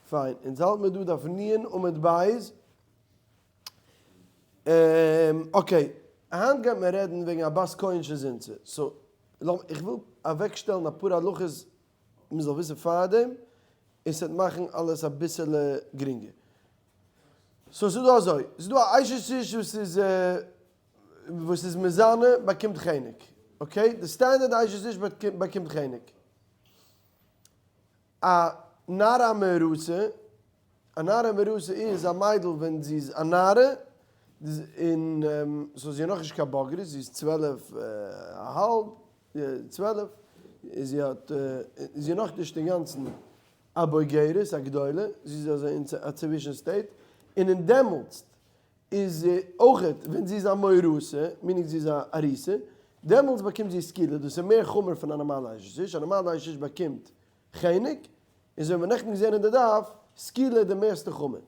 פיין, אונז האלט מיר דא דף נ' עמוד ב'. Okay, היינט גייט מען רעדן וועגן א בת כהן שזינתה. So, איך וויל אוועקשטעלן אפאר הלכות מען זאל וויסן פארדעם, און ס'וועט מאכן אלעס אביסעלע גרינגער. So ס'איז דא אזוי, ס'איז דא א אשת איש וואס איז וואס איז מזנה באקומט חנק, okay? די standard אשת איש באקומט חנק. א נערה מאורסה, א נערה מאורסה איז א מיידל ווען זי איז א נערה, און so זי איז נאכנישט קיין בוגרת, זי איז 12 א האלב, 12, זי האט, זי איז נאכנישט אינגאנצן א בוגרת, א גדולה, זי איז אזוי אין א צווישן state, און אין דעמאלטסט איז זי אויכעט ווען זי איז א מאורסה, meaning זי איז א ארוסה, דעמאלטס באקומט זי סקילה, דאס איז מער חמור פון א נארמאלע אשת איש, א נארמאלע אשת איש באקומט חנק, און אזוי האבן מיר נעכטן געזען אין די דף, סקילה איז די מערסטע חמור.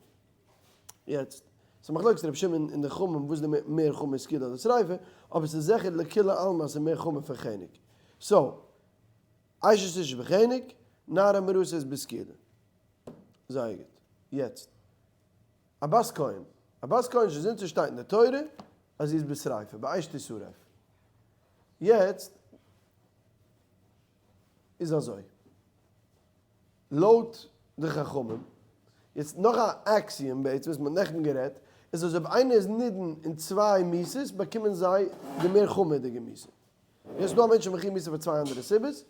יעצט, ס'איז מחלוקת רבי שמעון און די חכמים וואס איז די מער חמור סקילה אדער שריפה, אבער ס'איז זיכער לכולי עלמא אז ס'איז מער חמור פון חנק. So, אשת איש בחנק, נערה מאורסה איז בסקילה. זייער גוט. יעצט. א בת כהן. א בת כהן שזינתה שטייט אין די תורה אז זי איז בשריפה, באש תשרף. יעצט איז אזוי. לויט די חכמים, יעצט נאך א axiom בעצם וואס מען האט נעכטן גערעדט, איז אז אויב איינער איז נידון אין צוויי מיתות באקומען זיי די מער חמור'דיגע מיתה. יעצט דא א מענטש איז מחויב מיתה פאר צוויי אנדערע סיבות,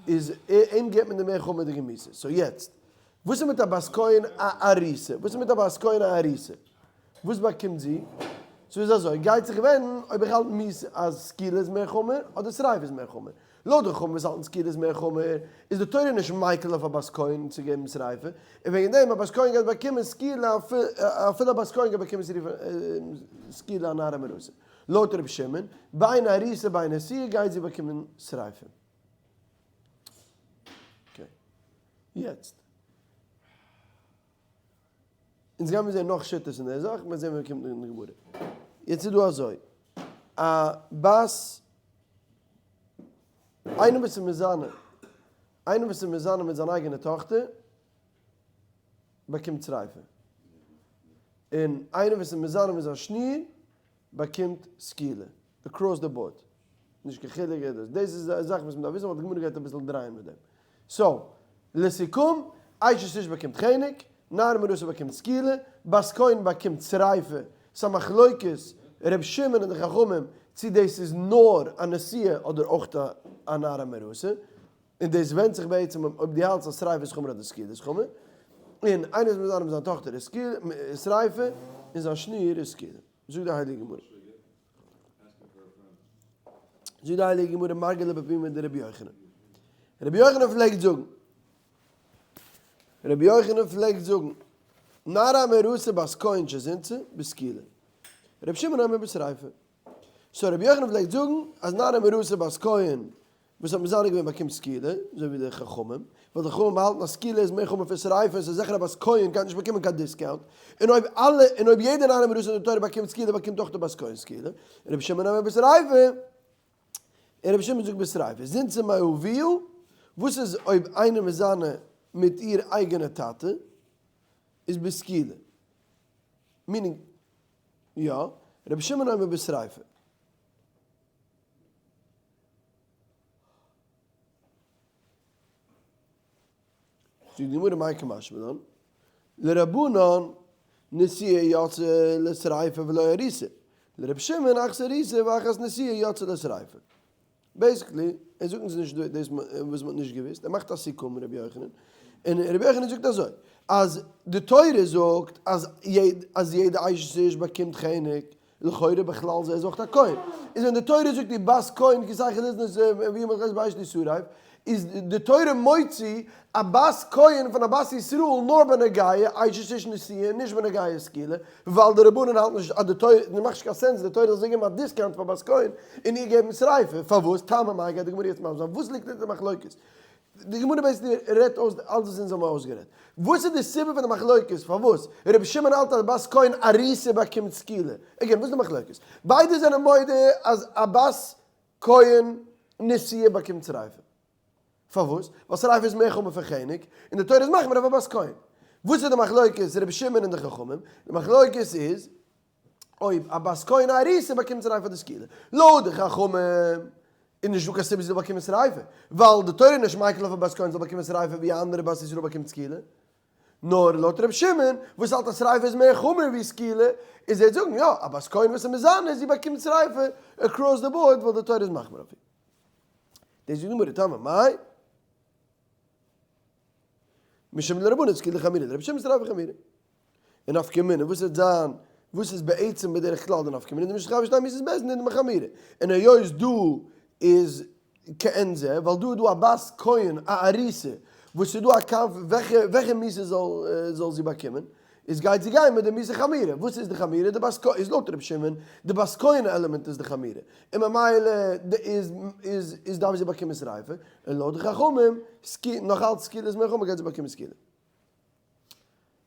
איז אים געבט מען די מער חמור'דיגע מיתה. So יעצט, וואס איז מיט א בת כהן א ארוסה? וואס איז מיט א בת כהן א ארוסה? וואס באקומט זי? So איז אזוי, גייט זיך ווענדן אויב איך האלט מיתה אז סקילה איז מער חמור אדער שריפה איז מער חמור. לויט די חכמים וואס האלטן סקילה איז מער חמור, איז די תורה נישט מיקל אויף א בת כהן צו געבן שריפה, און וועגן דעם א בת כהן גייט באקומען סקילה אפילו א בת כהן גייט באקומען סקילה א נערה מאורסה. לויט רבי שמעון, בין ארוסה בין נשואה גייט זי באקומען שריפה. Okay. יעצט. אונז גיימיר זעהן נאך שיטות אין די זאך, מיר זעהן ווען מ'קומט אין די גמרא. יעצט איז דא אזוי, א בת, איינער וואס איז מזנה, איינער וואס איז מזנה מיט זיין אייגענע טאכטער, באקומט שריפה. און איינער וואס איז מזנה מיט זיין שניר, באקומט סקילה. Across the board. נישט קיין חילוק ווער דאס. דאס איז א זאך וואס מ'דארף וויסן ווייל די גמרא גייט אביסל דרייען מיט דעם. So, לסיכום, אשת איש באקומט חנק, נערה מאורסה באקומט סקילה, בת כהן באקומט שריפה, ס'א מחלוקת ר' שמעון און די חכמים צי דאס איז נאר א נשואה אדער אויך א נערה מאורסה, און דאס ווענדט זיך בעצם אויב דו האלטסט אז שריפה איז חמור אדער סקילה איז חמור, און איינער איז מזנה מיט זיין טאכטער איז שריפה, און זיין שניר איז סקילה. זאגט די הייליגע גמרא. זאגט די הייליגע גמרא מרגלא בפומיה דרבי יוחנן. רבי יוחנן פלעגט זאגן, רבי יוחנן פלעגט זאגן, נערה מאורסה בת כהן שזינתה בסקילה. רבי שמעון אומר בשריפה. So רבי יוחנן פלעגט זאגן אז נערה מאורסה בת כהן וואס האט מזנה געווען באקומט סקילה, אזוי ווי די חכמים, ווייל די חכמים האלטן אז סקילה איז מער חמור פון שריפה, ס'איז זיכער א בת כהן גייט נישט באקומען קיין discount, און אויב אלע און אויב יעדער נערה מאורסה אין די תורה באקומט סקילה באקומט אויך די בת כהן סקילה, רבי שמעון אומר בשריפה, און רבי שמעון זאגט בשריפה, זינתה מאביה, וואס איז אויב איינער מזנה מיט איר אייגענע טאטע, איז בסקילה, meaning יא, רבי שמעון אומר בשריפה. זאגט די גמרא מאי קמשמע לן, לרבנן נשואה יוצאה לשריפה ולא ארוסה, לרבי שמעון אחת ארוסה ואחת נשואה יוצאה לשריפה. Basically, ער זאגט אונז נישט דאס וואס מ'האט נישט געוואוסט, ער מאכט א סיכום רבי יוחנן, און רבי יוחנן זאגט אזוי, אז די תורה זאגט אז יעדע אשת איש באקומט חנק, לכאורה בכלל זה איז אויך א כהן. איז ווען די תורה זאגט די בת כהן כי תחל לזנות וימת חס באש תשרף, איז די תורה מוציא א בת כהן פון א בת ישראל נאר בנוגע אשת איש נשואה און נישט בנוגע סקילה, ווייל די רבנן האלטן נישט אז די תורה, די מאכט נישט קיין sense די תורה זאל זיי געבן א discount פאר בת כהן און איר געבן שריפה, פארוואס? טעמא מאי גייט די גמרא יעצט מסביר זיין וואס ליגט אונטער די מחלוקת. די גמרא basically רעדט אויס אלץ וואס אונז האבן אויסגערעדט. וואס איז די סיבה פון די מחלוקת? פארוואס רבי שמעון האלט אז בת כהן ארוסה באקומט סקילה? Again, וואס איז די מחלוקת? ביידע זענען מודה אז א בת כהן נשואה באקומט שריפה. פארוואס? ווייל שריפה איז מער חמור פון חנק, און די תורה איז מחמיר אויף א בת כהן. וואס איז די מחלוקת רבי שמעון און די חכמים? די מחלוקת איז אויב א בת כהן א ארוסה באקומט שריפה אדער סקילה. לויט די חכמים איז נישט דא קיין סיבה זי זאל באקומען שריפה, ווייל די תורה איז נישט מיקל אויף א בת כהן זאל באקומען שריפה ווי א אנדערע בת ישראל באקומט סקילה. נאר לויט ר' שמעון וואס האלט אז שריפה איז מער חמור ווי סקילה, איז ער זאגן יא, א בת כהן וואס איז מזנה זי באקומט שריפה across the board ווייל די תורה איז מחמיר אויף איר. דאס זאגט די גמרא טעמא מאי משום דרבנן סקילה חמירא לרבי שמעון שריפה חמירא. און נפקא מינה וואס וועט זיין וואס איז בעצם בדרך כלל די נפקא מינה דמשתחוה שתיים מיתות בית דין דמחמירא און היות דא איז כעין זה ווייל דא איז דא א בת כהן א ארוסה וואס ס'איז דא א קאמף וועלכע וועלכע מיתה זאל זאל זי באקומען איז גייט זי גיין מיט די מיתה חמירא וואס איז די חמירא די בת כהן איז לויט ר' שמעון די בת כהן עלעמענט איז די חמירא און ממילא איז איז איז דארף זי באקומען שריפה און לויט די חכמים נאך אלץ סקילה איז מער חמור גייט זי באקומען סקילה.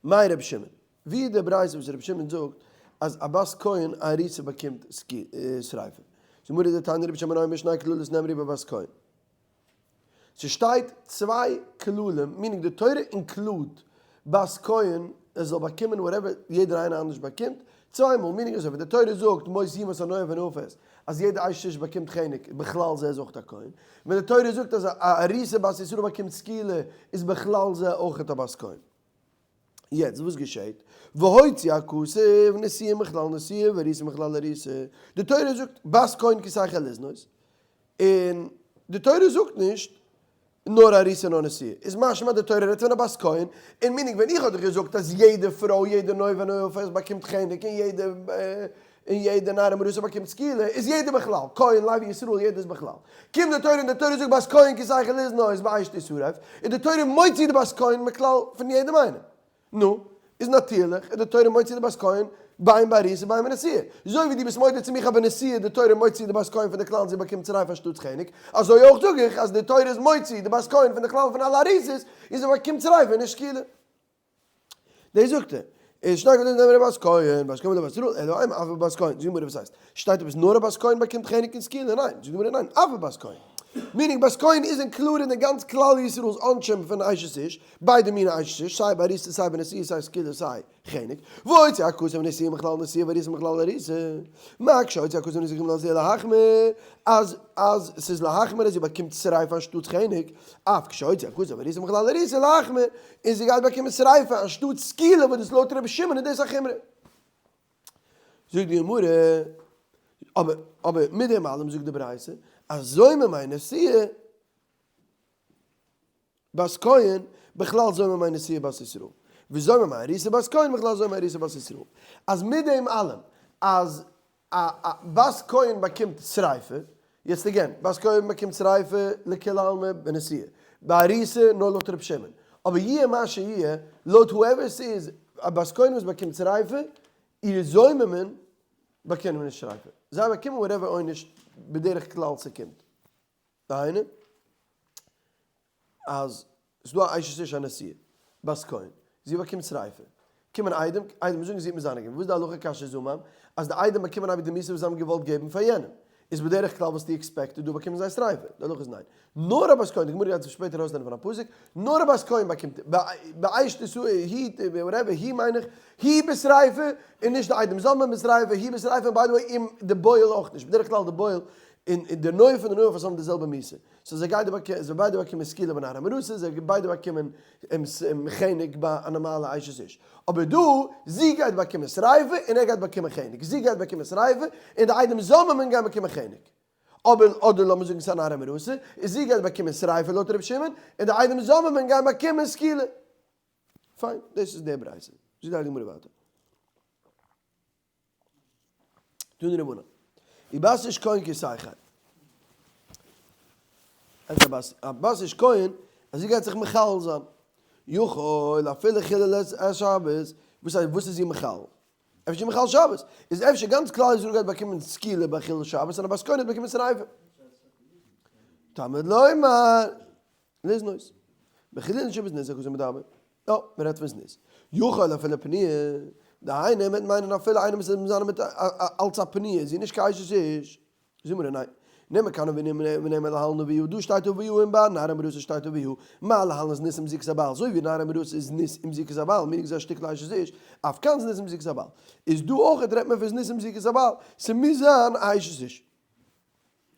מאי רבי שמעון? ווי איז די ברייתא וואס רבי שמעון זאגט אז א בת כהן א ארוסה באקומט שריפה? זאגט גמרא דתניא רבי שמעון אומר שני קללות נאמרו בבת כהן. ס'שטייט צוויי כללים, meaning די תורה include בת כהן עס זאל באקומען whatever יעדער איינער אנדערש באקומט, צוויי מאל, meaning אזוי ווי די תורה זאגט מות יומת הנואף והנואפת אז יעדע אשת איש באקומט חנק בכלל זה איז אויך א כהן, ווען די תורה זאגט אז א ארוסה בת ישראל באקומט סקילה איז בכלל זה אויך א בת כהן. יעצט וואס געשעהט? והוציא הכתוב נשואה מכלל נשואה וארוסה מכלל ארוסה, די תורה זאגט בת כהן כי תחל לזנות, און די תורה זאגט נישט נאר ארוסה נאר נשואה, איז משמע די תורה רעדט פון א בת כהן, און meaning ווען איך האב דיך געזאגט אז יעדע פרוי יעדע נואף ונואפת באקומט חנק און יעדע און יעדע נערה מאורסה באקומט סקילה, איז יעדער בכלל, כהן לוי ישראל יעדער איז בכלל. קומט די תורה און די תורה זאגט בת כהן כי תחל לזנות באש תשרף, איז די תורה מוציא די בת כהן מכלל פון יעדעם איינעם. נו, איז נאטירליך איז די תורה מוציא די בת כהן בין בארוסה בין בנשואה. אזוי ווי דו ביסט מודה צו מיך אז בנשואה איז די תורה מוציא די בת כהן פון די כלל און זי באקומט שריפה אנשטאטס חנק, אזוי אויך זאג איך אז די תורה איז מוציא די בת כהן פון די כלל פון אלע ארוסות און זי באקומט שריפה און נישט סקילה. דאס זאגט ער, איז שטארק ווען דער בת כהן, בת כהן ולא בת ישראל, אלא אימא אף בת כהן, זאגט די גמרא וואס הייסט? שטייט עפעס נאר א בת כהן באקומט חנק און סקילה? ניין, זאגט די גמרא ניין, אף בת כהן. meaning בת כהן איז included אין די גאנץ כלל ישראל'ס עונשים פון אשת איש, ביידע מיני אשת איש, סיי בארוסה סיי בנשואה סיי סקילה סיי חנק, והוציא הכתוב נשואה מכלל נשואה וארוסה מכלל ארוסה, מה כשהוציא הכתוב נשואה מכלל נשואה להחמיר, אז אז ס'איז להחמיר אז זי באקומט שריפה אנשטאטס חנק, אף כשהוציא הכתוב ארוסה מכלל ארוסה להחמיר, און זי גייט באקומען שריפה אנשטאט סקילה וואס דאס לויט רבי שמעון איז דאס א חומרא. זאגט די גמרא, אבער אבער מיט דעם אלעם זאגט די ברייתא, אז זוממי נשואה בת כהן בכלל זוממי נשואה בת ישראל, וזוממי ארוסה בת כהן בכלל זוממי ארוסה בת ישראל, אז מיט דעם אלעם אז א א בת כהן באקומט שריפה, יעצט again, בת כהן באקומט שריפה לכולי עלמא בנשואה, בארוסה נאר לויט ר' שמעון, אבער יהיה מה שיהיה, לויט whoever ס'איז א בת כהן וואס באקומט שריפה, איר זוממין באקומען נישט שריפה, זיי באקומען whatever עונש בדרך כלל ס'קומט, דהיינו אז ס'איז דא א אשת איש א נשואה, בת כהן, זי באקומט שריפה, קומען עדים, עדים זאגן זי האט מזנה געווען, וואס איז די הלכה כאשר זמם, אז די עדים באקומען אייביג די מיתה וואס זיי האבן געוואלט געבן פאר יענעם, איז בדרך כלל וואלסטו expected דא באקומען זיי שריפה, די הלכה איז ניין, נאר א בת כהן, די גמרא גייט זיך שפעטער ארויסלערנען פון א פסוק, נאר א בת כהן באקומט, באש תשרף היא, whatever, היא מיין איך, היא בשריפה, און נישט די עדים זוממין בשריפה, היא בשריפה, און by the way און די בועל אויך נישט, בדרך כלל די בועל און די נואף און די נואפת האבן די זעלבע מיתה. so זיי גייען באקומען, זיי ביידע באקומען סקילה בנערה המאורסה, זיי ביידע באקומען חנק ביי א נארמאלע אשת איש. אבער דא, זי גייט באקומען שריפה און ער גייט באקומען חנק. זי גייט באקומען שריפה און די עדים זוממין גייען באקומען חנק. אבער, אדער לאמיר זאגן ס'איז א נערה המאורסה, און זי גייט באקומען שריפה לויט ר' שמעון, און די עדים זוממין גייען באקומען סקילה. פיין, דאס איז די ברייתא. זאגט די הייליגע גמרא ווייטער. תנו רבנן. ובת איש כהן כי תחל. אז א בת א בת איש כהן אז זי גייט זיך מחלל זיין. יכול אפילו חילל את שבת. וואס הייסט וואס איז זי מחלל? אפשר מחלל שבת. איז אפשר גאנץ כלל ישראל גייט באקומען סקילה ביי חילול שבת און א בת כהן וועט באקומען שריפה. תלמוד לומר. לזנות. בחילול שבת נזק וואס איז מדבר? יא, מען רעדט פון זנות. יכול אפילו פנויה, דהיינו מען וועט מיינען אפילו איינער וואס איז מזנה מיט אלץ א פנויה, זי איז נישט קיין אשת איש. זאגט מיר ניין. נאמר כאן ונאמר להלן אביה, דא שטייט אביה און ביי נערה מאורסה שטייט אביה, מה להלן זנות עם זיקת הבעל, אזוי ווי נערה מאורסה איז זנות עם זיקת הבעל, meaning ס'איז א שטיקל אשת איש, אף כאן זנות עם זיקת הבעל. איז דא אויך רעדט מען פון זנות עם זיקת הבעל, ס'מוז זיין א אשת איש.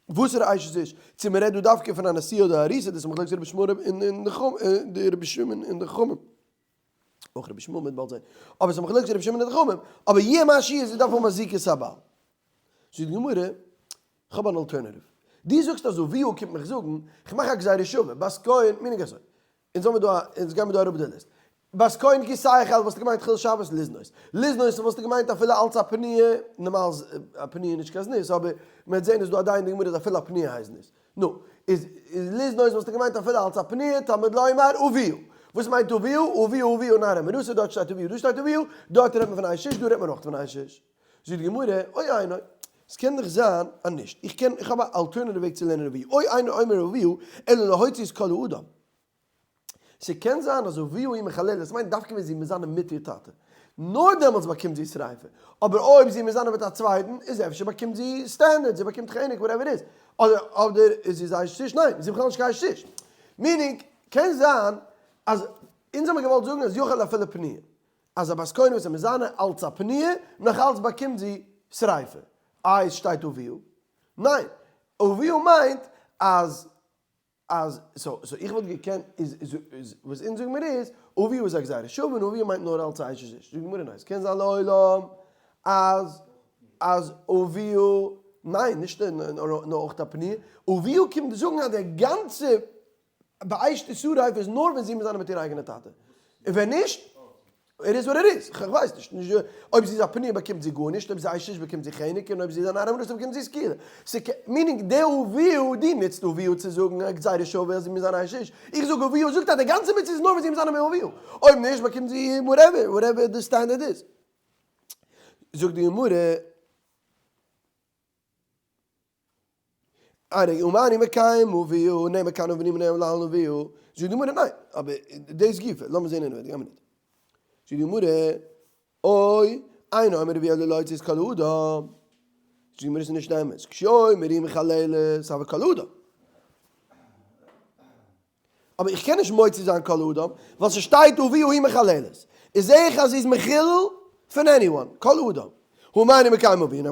וואסערע אשת איש? צו מ'רעדט דא דווקא פון א נשואה אדער ארוסה, דאס איז מחלוקת רבי ישמעאל און די רבי שמעון און די חכמים. אויך רבי ישמעאל מ'וועט באלד זען. אבער ס'איז מחלוקת רבי שמעון און די חכמים. אבער יהיה מה שיהיה, זי דארף האבן א זיקת הבעל. זאגט די גמרא, כ'האב אן alternative. דו זאגסט אז אביה קומט מיך זאגן, כ'מאך א גזירה שווה, בת כהן, meaning אזוי. אונז האמיר דא א, אונז גיימיר דא אראפ די ליסט. בת כהן כי תחל וואלסטו געמיינט חילול שבת לזנות. לזנות וואלסטו געמיינט אפילו אלץ א פנויה, נארמאל איז א פנויה נישט קיין זנות, אבער מ'וועט זען איז דא א דיין אין די גמרא אז אפילו א פנויה הייסט זנות. נו, איז לזנות וואלסטו געמיינט אפילו אלץ א פנויה, תלמוד לומר אביה. וואס מיינט אביה? אביה אביה נערה מאורסה, דארט שטייט אביה דא שטייט אביה, דארט רעדט מען פון אשת איש, דא רעדט מען אויך פון אשת איש. זאגט די גמרא, או אינו, עס קען דאך זיין אז נישט, איך קען, איך האב א alternative וועג צו לערנען אביה, או אינו אומר אביה, אלא להוציא את כל האדם. ס'קען זיין אז אביה היא מחללת, עס מיינט דווקא ווען זי איז מזנה מיט איר טאטע, נאר דעמאלטס באקומט זי שריפה, אבער אויב זי איז מזנה מיט א צווייטן, איז אפשר באקומט זי standard, זי באקומט חנק, whatever איז, אדער אדער איז זי אשת איש, ניין, זי איז בכלל נישט קיין אשת איש. meaning, קען זיין אז אונז האמיר געוואלט זאגן אז יכול אפילו פנויה, אז א בת כהן וואס איז מזנה אלץ א פנויה, נאך אלץ באקומט זי שריפה. איי עס שטייט אביה? ניין, אביה מיינט אז אז so so איך וואלט געקענט איז איז וואס אונז זאגן מיר איז אביה איז א גזירה שווה און אביה מיינט נאר אלץ א אשת איש. זאגט די גמרא ניין, ס'קען זיין לעולם אז אז אביה ניין נישט נאר אויך א פנויה, אביה קומט זאגן אז די גאנצע באש תשרף איז נאר ווען זי מזנה מיט איר אייגענע טאטע, און ווען נישט, it is what it is, כ'ווייס נישט, אויב זי איז א פנויה באקומט זי גארנישט, אויב זי איז אשת איש באקומט זי חנק, און אויב זי איז א נערה מאורסה באקומט זי סקילה. meaning די אביה, דו נוצט אביה צו זאגן א גזירה שווה אז זי מוז זיין אשת איש, איך זאג אביה זאגט אז די גאנצע מצוה איז נאר ווען זי מזנה מיט אביה, אויב נישט באקומט זי whatever, whatever די סטענדערד איז. זאגט די גמרא. ארי ומה אני מקיים אביה, נאמר כאן אבנים נאמר להלן אביה, זאגט די גמרא ניין, אבער דאס גופא, לאמיר זען אינעווייניג א מינוט. זאגט די גמרא, או אינו אומר אביה אלא להוציא את כל האדם, זאגט די גמרא ס'איז נישט אמת, כשאומר היא מחללת אבל כל האדם. אבער איך קען נישט מוציא זיין כל אדם, ווייל ס'שטייט אביה היא מחללת. איז זעה איך אז זי איז מחולל פון anyone, כל אדם. הא מה אני מקיים אביה,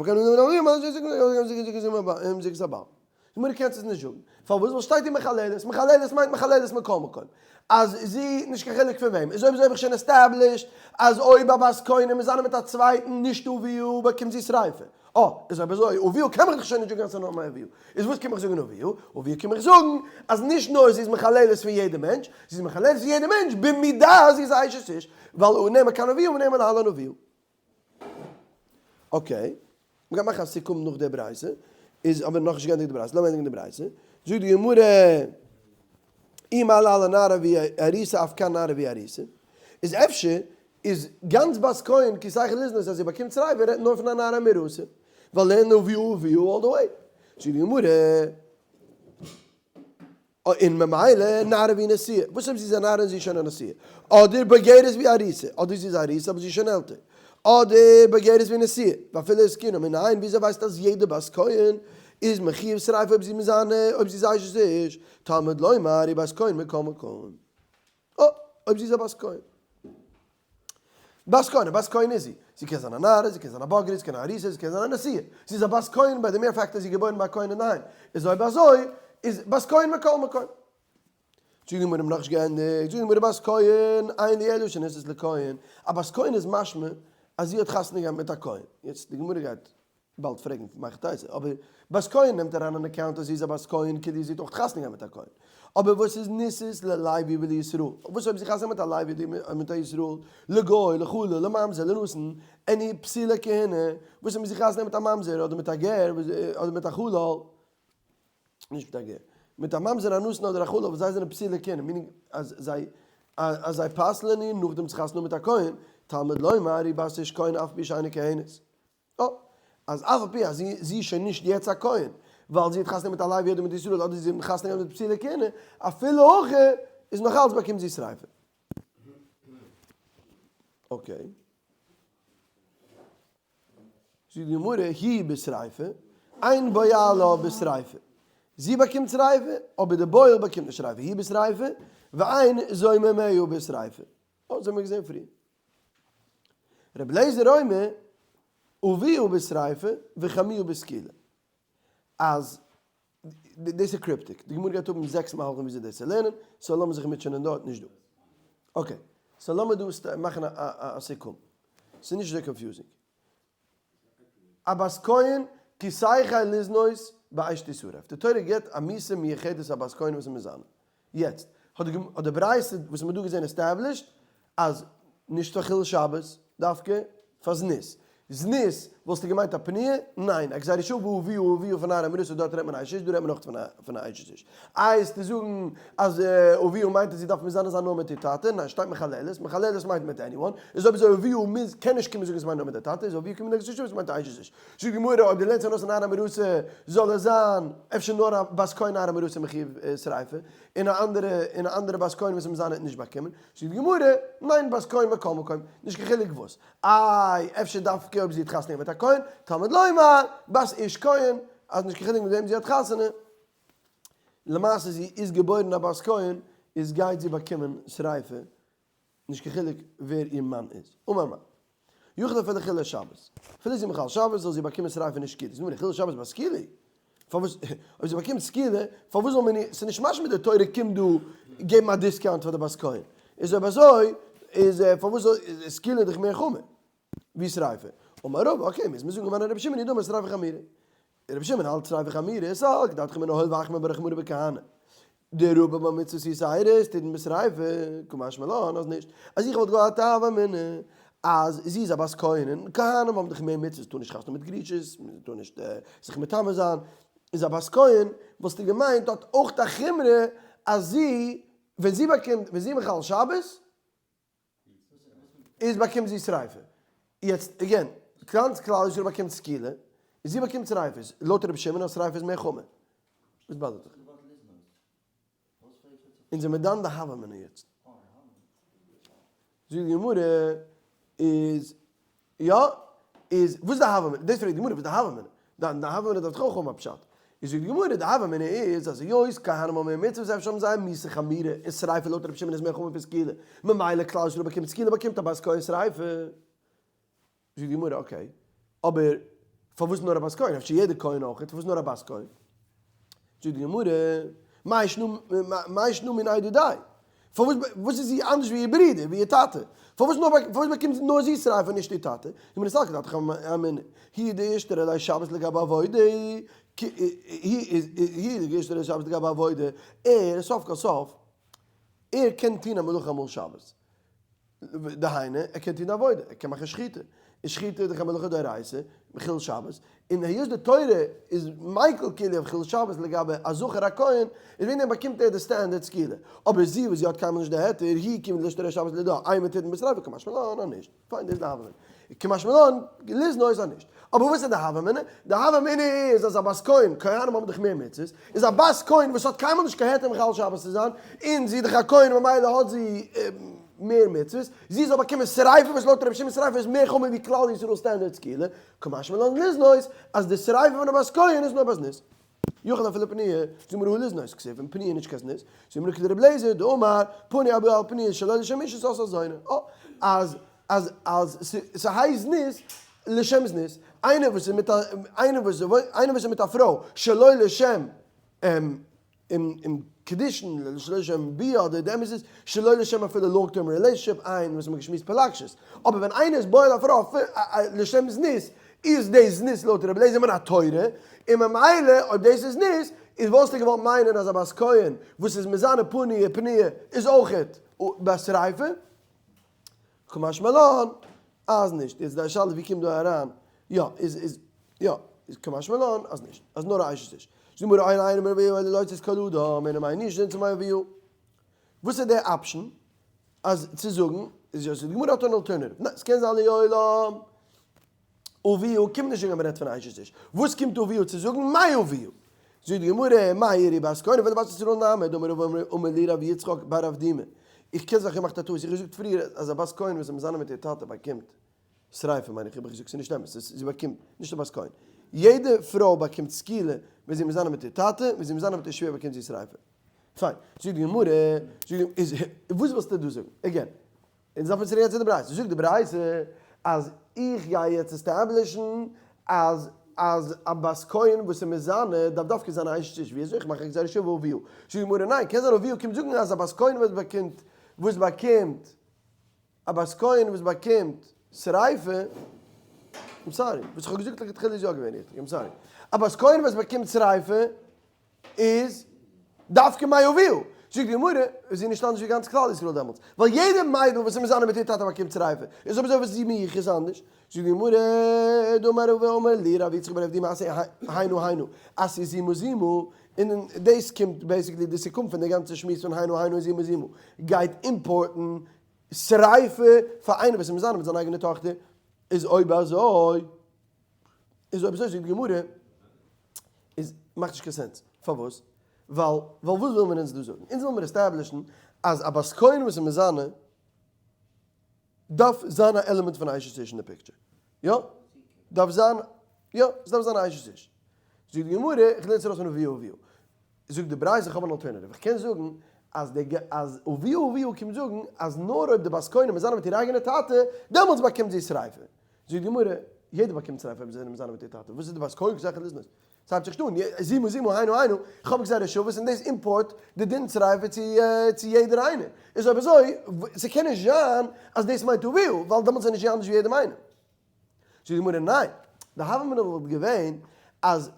גמרא קענסט עס נישט זאגן. פארוואס? ווייל שטייט היא מחללת, מחללת מיינט מחללת מכל מקום. אז זי, נישט קיין חילוק פון וועם. איז אויב אזוי האב איך שוין established אז אויב א בת כהן איז מזנה מיט א צווייטן נישט אביה באקומט זי שריפה. אה, איז אויב אזוי, אביה קען מיך דאך שוין נישט זאגן אז ס'איז נאר מיין אביה. איז וואס קום איך זאגן אביה? אביה קום איך זאגן אז נישט נאר זי איז מחללת פון יעדע מענטש, זי איז מחללת פון יעדע מענטש במידה זי איז א אשת איש, ווייל נאמר כאן אביה ונאמר להלן אביה. okay, מ'גייט מאכן א סיכום נאך די ברייתא, איז אבער נאכנישט געענדיגט די ברייתא, לאמיר ענדיגן די ברייתא. זאגט די גמרא, אי מה להלן נערה והיא ארוסה אף כאן נערה והיא ארוסה, איז אפשר איז גאנץ בת כהן כי תחל לזנות אז זי באקומט שריפה רעדט נאר פון א נערה מאורסה, ווייל לערנען אביה אביה all the way. זאגט די גמרא, און ממילא נערה והיא נשואה, וואס אויב זי איז א נערה און זי איז שוין א נשואה? אדער בוגרת והיא ארוסה, אדער זי איז ארוסה אבער זי איז שוין עלטער, אדער בוגרת והיא נשואה, ואפילו הזקנה, מנין וויאזוי ווייסטו אז יעדע בת כהן איז מחיוב שריפה אויב זי מזנה, אויב זי איז אשת איש, תלמוד לומר היא בת כהן מכל מקום. אה, אויב זי איז א בת כהן. בת כהן, א בת כהן איז זי. זי קען זיין א נערה, זי קען זיין א בוגרת, זי קען א ארוסה, זי קען זיין א נשואה. זי איז א בת כהן by the mere fact אז זי איז געבוירן ביי א כהן אינדערהיים. איז אויב אזוי, איז בת כהן מכל מקום. זאגט די גמרא, מ'האט נאכנישט געענדיגט. זאגט די גמרא, בת כהן, אין לי אלא שנישאת לכהן. א בת כהן איז משמע אז זי האט חתונה געהאט מיט א כהן. יעצט, די גמרא גייט באלד פרעגן מהיכי תיתי, אבער בת כהן נעמט אריין אן account אז זי איז א בת כהן כאילו זי האט אויך חתונה געהאט מיט א כהן, אבער וואס איז נישאת ללוי ולישראל, וואס אויב זי חתונה מיט א לוי אדער מיט א ישראל, לגוי, לחלל, לממזר, לנתין, any פסולי כהונה, וואס אויב זי חתונה מיט א ממזר אדער מיט א גר אדער מיט א חלל, נישט מיט א גר, מיט א ממזר א נתין אדער א חלל וואס זיי זענען פסולי כהונה, meaning אז זיי אז זיי פסל'ען איר נאכדעם צו חתונה מיט א כהן, תלמוד לומר היא בת איש כהן אף על פי שאינה כהנת. אה, אז אף על פי אז זי זי איז שוין נישט יעצט א כהן, ווייל זי האט חתונה מיט א לוי אדער מיט ישראל אדער זי האט חתונה געהאט מיט פסולי כהונה, אפילו הכי איז נאך אלץ באקומט זי שריפה. okay. זאגט די גמרא, היא בשריפה, אין בועלה בשריפה. זי באקומט שריפה, אבער די בועל באקומט נישט שריפה, היא בשריפה, ואין זוממיה בשריפה. אזוי האבן מיר געזען פריער. רבי אליעזר אומר, אביה בשריפה וחמיה בסקילה. אז דאס איז cryptic, די גמרא גייט האבן זעקס מהלכים וויאזוי דאס צו לערנען, so לאמיר זיך מוטשענען דארט, נישט דא. Okay, so לאמיר דא מאכן א סיכום. ס'איז נישט אזוי confusing. א בת כהן כי תחל לזנות באש תשרף. די תורה גיבט א מיתה מיוחדת א בת כהן וואס איז מזנה. יעצט, האט די ברייתא וואס מ'האט דא געזען established אז נישט פאר חילול שבת דווקא, פאר זנות. זנות וואלסטו געמיינט א פנויה? ניין, א גזירה שוה ואביה אביה פון נערה המאורסה דארט רעדט מען אשת איש, דא רעדט מען אויך פון א אשת איש. איי עסטו זאגן אז אביה מיינט אז זי דארף מזנה זיין נאר מיט איר טאטע? ניין, שטייט מחללת, מחללת מיינט מיט anyone, איז אויב אזוי אביה מוז קען נישט קומען זאגן עס מיינט נאר מיט די טאטע, איז אביה קומט מיט א גזירה שוה וואס מיינט א אשת איש. זאגט די גמרא אויב דו לערנסט ארויס א נערה המאורסה זאל עס זיין אפשר נאר א בת כהן נערה המאורסה מחויב שריפה, און א אנדערע און א אנדערע בת כהן וואס איז מזנה האט נישט באקומען, זאגט די גמרא ניין בת כהן מכל מקום, נישט קיין חילוק וואס, איי אפשר דווקא אויב זי האט חתונה געהאט מיט א כהן, תלמוד לומר בת איש כהן, אז נישט קיין חילוק מיט וועם זי האט חתונה, למעשה זי איז געבוירן א בת כהן, איז גייט זי באקומען שריפה, נישט קיין חילוק ווער איר מאן איז. אמר מר. יכול אפילו חילול שבת. אפילו זי מחלל שבת זאל זי באקומען שריפה נישט סקילה. זאגט מר. חילול שבת ביי סקילה? פארוואס אויב זי באקומט סקילה פארוואס זאל מען איר, ס'איז נישט משמע די תורה קומט דא געבן א discount פאר די בת כהן. איז אויב אזוי איז פארוואס זאל, סקילה איז דאך מער חמור ווי שריפה. אמר רבא, okay מוז מען זאגן אמר רבי שמעון היא דאמר שריפה חמירא. רבי שמעון האלט שריפה חמירא, סלקא דעתך אמינא הואיל ואחמיר ביה רחמנא בכהנים. דרבה בה מצוות יתירות תידון בשריפה, קא משמע לן אז נישט. אז איך וואלט געהאט א הוה אמינא אז זי איז א בת כהן און כהנים האבן דאך מער מצוות טאר נישט חתונה מיט גרושות, מען טאר נישט זיך מטמא זיין, איז א בת כהן וואלסטו געמיינט האט אויך א חומרא אז זי ווען זי באקומט ווען זי מחלל שבת איז באקומט זי שריפה. יעצט again, גאנץ כלל ישראל באקומט סקילה, און זי באקומט שריפה. לויט רבי שמעון אז שריפה איז מער חמור. וואס באדערט דיך? אונז זעמיר דן די הוה אמינא יעצט. זאגט די גמרא איז יא, איז וואס איז די הוה אמינא? דאס פרעגט די גמרא, וואס איז די הוה אמינא? די הוה אמינא דארף דאך אויך האבן א פשט. איז זאגט די גמרא, די הוה אמינא איז אז היות כהנים האבן מער מצוות אפשר האבן זיי א מיתה חמירא און שריפה לויט רבי שמעון איז מער חמור פון סקילה, ממילא כלל ישראל באקומט סקילה באקומט א בת כהן שריפה. זאגט די גמרא, okay, אבער פארוואס נאר א בת כהן? אפשר יעדער כהן אויך, פארוואס נאר א בת כהן? זאגט די גמרא, מאי שנא מינייהו דידיה? פארוואס וואס איז זי אנדערש ווי איר ברודער, ווי איר טאטע? פארוואס נאר פארוואס באקומט נאר זי שריפה און נישט איר טאטע? די גמרא סלקא דעתך אמינא, הוא דאישתרי ליה שבת לגבי עבודה, הוא דאישתרי ליה שבת לגבי עבודה, ער סוף כל סוף ער קען טון א מלאכה אמאל שבת, דהיינו, ער קען טון עבודה, ער קען מאכן שחיטה, און שחיטה איז דאך א מלאכה דאורייתא, מחלל שבת, און היות די תורה איז מיקל כאילו אויף חילול שבת לגבי א זכר א כהן, איז וועגן דעם באקומט ער די standard סקילה, אבער זי וואס זי האט קיינמאל נישט די היתר, היא כיון דאישתרי שבת לדידה, אימא תידון בשריפה קא משמע לן אז נישט, פיין דאס איז די הוה אמינא, קא משמע לן לזנות אז נישט, אבער וואס איז די הוה אמינא? די הוה אמינא איז אז א בת כהן, כהנים האבן דאך מער מצוות, איז א בת כהן וואס האט קיינמאל נישט קיין היתר מחלל שבת צו זיין, און זי איז דאך א כהן ממילא האט זי מער מצוות, זי זאל באקומען שריפה וואס לויט רבי שמעון שריפה איז מער חמור ווי כלל ישראל standard סקילה, קא משמע לן לזנות אז די שריפה פון א בת כהן איז נאר ביי זנות. יכול אפילו פנויה, זאגט מיר הא לזנות כתיב און פנויה נישט קיין זנות, זאגט מיר כדרבי אליעזר דאמר פנוי הבא על פנויה שלא לשם אישות עשה זונה, אה, אז אז אז ס'הייסט זנות לשם זנות, איינער וואס איז מיט א איינער וואס איינער וואס איז מיט א פרוי שלא לשם עם קידושין, שלא לשם ביאה אדער די אמת איז שלא לשם אפילו long term relationship, איין וואס מ'האט געשמועסט פלגשות, אבער ווען איינער איז בועל א פרוי לשם זנות, איז דאס זנות לויט רבי אליעזר מן התורה, און ממילא אויב דאס איז זנות, איז וואלסטו געוואלט מיינען אז א בת כהן וואס איז מזנה פנויה פנויה איז אויכעט בשריפה? קא משמע לן אז נישט. יעצט די שאלה ווי קומט דא אריין, יא איז איז יא איז קא משמע לן אז נישט, אז נאר א אשת איש. זאגט די גמרא אין אינו אומר אביה אלא להוציא את כל אדם, אינו מיינט נישט זען צו מיין אביה. וואס איז די option אז צו זאגן איז יא, די גמרא האט אן alternative, ניין ס'קען זיין לעולם אביה קומט נישט זאגן אז מ'רעדט פון א אשת איש, וואס קומט אביה צו זאגן? מאי אביה? זאגט די גמרא, מאי איריא בת כהן אפילו בת ישראל נמי, דאמר רבא אמר לי רב יצחק בר אבדימי, איך קען זיך געמאכט א טעות, איך האב געזאגט פריער אז א בת כהן וואס איז מזנה מיט איר טאטע באקומט שריפה מיין איך האב איך געזאגט ס'איז נישט אמת, זי באקומט, נישט א בת כהן, יעדע פרוי באקומט סקילה ווען זי איז מזנה מיט איר טאטע, ווען זי איז מזנה מיט איר שווער באקומט זי שריפה. פיין, זאגט די גמרא, איז וואס ווילסטו דא זאגן? Again, אונז דארפן צוריק גיין צו די ברייתא, זאגט די ברייתא אז איך גיי יעצט establish ן אז אז א בת כהן וואס איז מזנה דארף דווקא זיין א אשת איש, ווי אזוי איך מאך א גזירה שווה אביה? זאגט די גמרא ניין, קען זיין אביה קומט זאגן אז א בת כהן וואס באקומט וואס באקומט א בת כהן וואס באקומט שריפה, I'm sorry, וואס איך האב געזאגט לכתחילה איז יא געווען ריכטיג, I'm sorry, א בת כהן וואס באקומט שריפה איז דווקא מאביה, זאגט די גמרא, איז זי נישט אנדערש ווי גאנץ כלל ישראל דעמאלטס, ווייל יעדע מיידל וואס איז מזנה מיט איר טאטע באקומט שריפה, איז אויב אזוי וואס איז זי מיוחס אנדערש? זאגט די גמרא, דאמר רבא אמר לי רב יצחק בר אבדימי מעשה היינו היינו, אז ס'איז זימה זימה, און דאס קומט basically די סיכום פון די גאנצע שמועס פון היינו היינו און זימה זימה, גייט import ן שריפה פאר איינער וואס איז מזנה מיט זיין אייגענע טאכטער, איז אויב אזוי, איז אויב אזוי זאגט די גמרא, איז מאכט נישט קיין sense, פארוואס? ווייל ווייל וואס וויל מען אונז דא זאגן? אונז וויל מיר establish ן אז א בת כהן וואס איז מזנה דארף זיין א עלעמענט פון אשת איש אין די picture, יא? דארף זיין, יא, עס דארף זיין א אשת איש. זאגט די גמרא, איך לערן עס ארויס פון אביה אביה. זאגט די ברייתא, איך האב אן alternative, איך קען זאגן אז די אז אביה אביה קומט זאגן אז נאר אויב די בת כהן איז מזנה מיט איר אייגענע טאטע, דעמאלטס באקומט זי שריפה. זאגט די גמרא, יעדער באקומט שריפה אויב זיי זענען מזנה מיט איר טאטע, וואס איז די בת כהן כי תחל לזנות? ס'הייבט זיך נישט אן, זימה זימה היינו היינו, איך האב גזירה שוות און דאס import די דין שריפה צו צו יעדער איינער. איז אויב אזוי, ס'קען נישט זיין אז דאס מיינט אביה, ווייל דעמאלטס איז נישט אנדערש ווי יעדעם איינעם. זאגט די גמרא ניין, די הוה אמינא וואלט געווען אז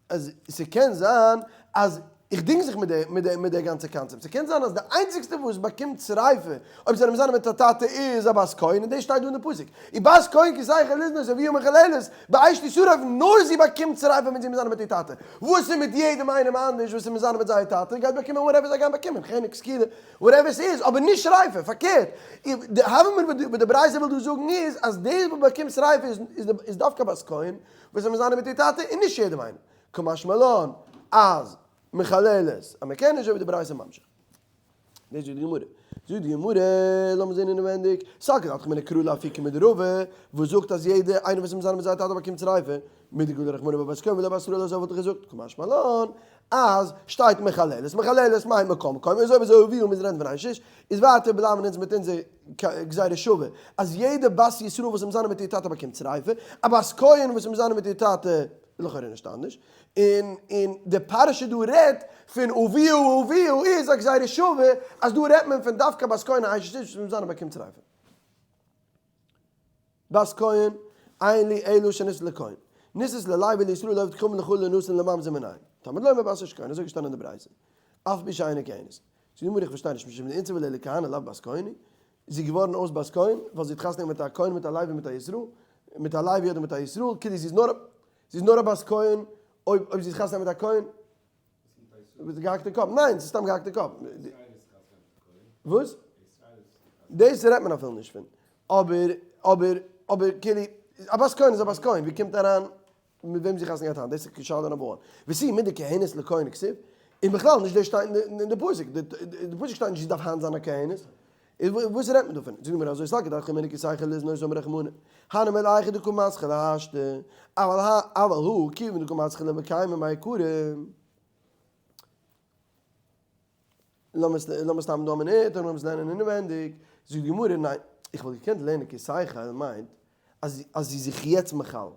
אז ס'קען זיין אז, איך דינג זיך מיט די מיט די מיט די גאנצע קאנצעפט, ס'קען זיין אז די איינציגסטע וואס באקומט שריפה אויב זיי זענען מזנה מיט א טאטע איז א בת כהן, און דאס שטייט דא אין די פסוק, ובת כהן כי תחל לזנות אביה מחללת באש תשרף, נאר זי באקומט שריפה ווען זי איז מזנה מיט איר טאטע, וואס איז מיט יעדעם איינעם אנדערש וואס איז מזנה מיט זייער טאטע גייט באקומען whatever זיי גייען באקומען, חנק סקילה whatever ס'איז, אבער נישט שריפה, פארקערט, די הוה אמינא וואס די ברייתא וויל דא זאגן איז אז דאס וואס באקומט שריפה איז דווקא בת כהן וואס איז מזנה מיט איר טאטע און נישט יעדעם איינעם, קא משמע לן אז מחללת אז מ'קען נישט אזוי ווי די ברייתא ממשיך. דאס זאגט די גמרא. זאגט די גמרא, לאמיר זען אינעווענדיג, סלקא דעתך אמינא קרא לאפוקי מדרבא, וואס זאגט אז יעדער איינער וואס איז מזנה מיט זייער טאטע באקומט שריפה, מדגלי רחמנא בבת כהן ולא בת ישראל אזוי וואלט איך געזאגט, קא משמע לן אז שטייט מחללת, מחללת מיינט מקום מקום, אזוי ווי אזוי ווי מ'איז רעדן פון אשת איש, איז ווייטער בלייבן אונז מיט אונזער גזירה שווה, אז יעדע בת ישראל וואס איז מזנה מיט איר טאטע באקומט שריפה, א בת כהן וואס איז מזנה מיט איר טאטע איז לכאורה נישט אנדערש, און און די פרשה דא רעדט פון אביה אביה איז א גזירה שווה אז דא רעדט מען פון דווקא בת כהן א אשת איש וואס איז מזנה באקומט שריפה. בת כהן, אין לי אלא שנישאת לכהן. נישאת ללוי לישראל לעובד כוכבים לחלל לנתין לממזר מנין. תלמוד לומר בת אשת כהן, אזוי געשטאנען אין די ברייתא. אף על פי שאינה כהנת. זאגט די גמרא איך פארשטיי נישט משום דאיתסרא ליה לכהנא לאו בת כהן היא? איז זי געווארן אויס בת כהן ווייל זי האט חתונה געהאט מיט א כהן מיט א לוי מיט א ישראל? מיט א לוי אדער מיט א ישראל? כאילו זי איז נאר זי איז נאר א בת כהן אויב אויב זי איז חתונה מיט א כהן? מיט געהאקטע קאפ? ניין, ס'איז סתם געהאקטע קאפ. וואס? דאס רעדט מען אפילו נישט פון. אבער, אבער, אבער כאילו, א בת כהן איז א בת כהן, ווי קומט אריין מיט וועם זי חתונה געהאט היינט? דאס איז שאלה number one. ותו מדכהנת לכהן כתיב, און בכלל נישט דאס שטייט אין די פסוק, די פסוק שטייט נישט זי דארף היינט זיין א כהנת. איז וואס רעדט מען דא פון? זאגט די גמרא אזוי סלקא דעתך אמינא כי תחל לזנות אמר רחמנא, הני מילי היכא דקא מתחיל השתא, אבל הא אבל הא כיוון דקא מתחיל למקיימא מעיקרא. לאמיר סתם דא א מינוט און לאמיר עס לערנען אינעווענדיג. זאגט די גמרא ניין, איך וואלט געקענט לערנען כי תחל מיינט אז אז זי איז זיך יעצט מחלל,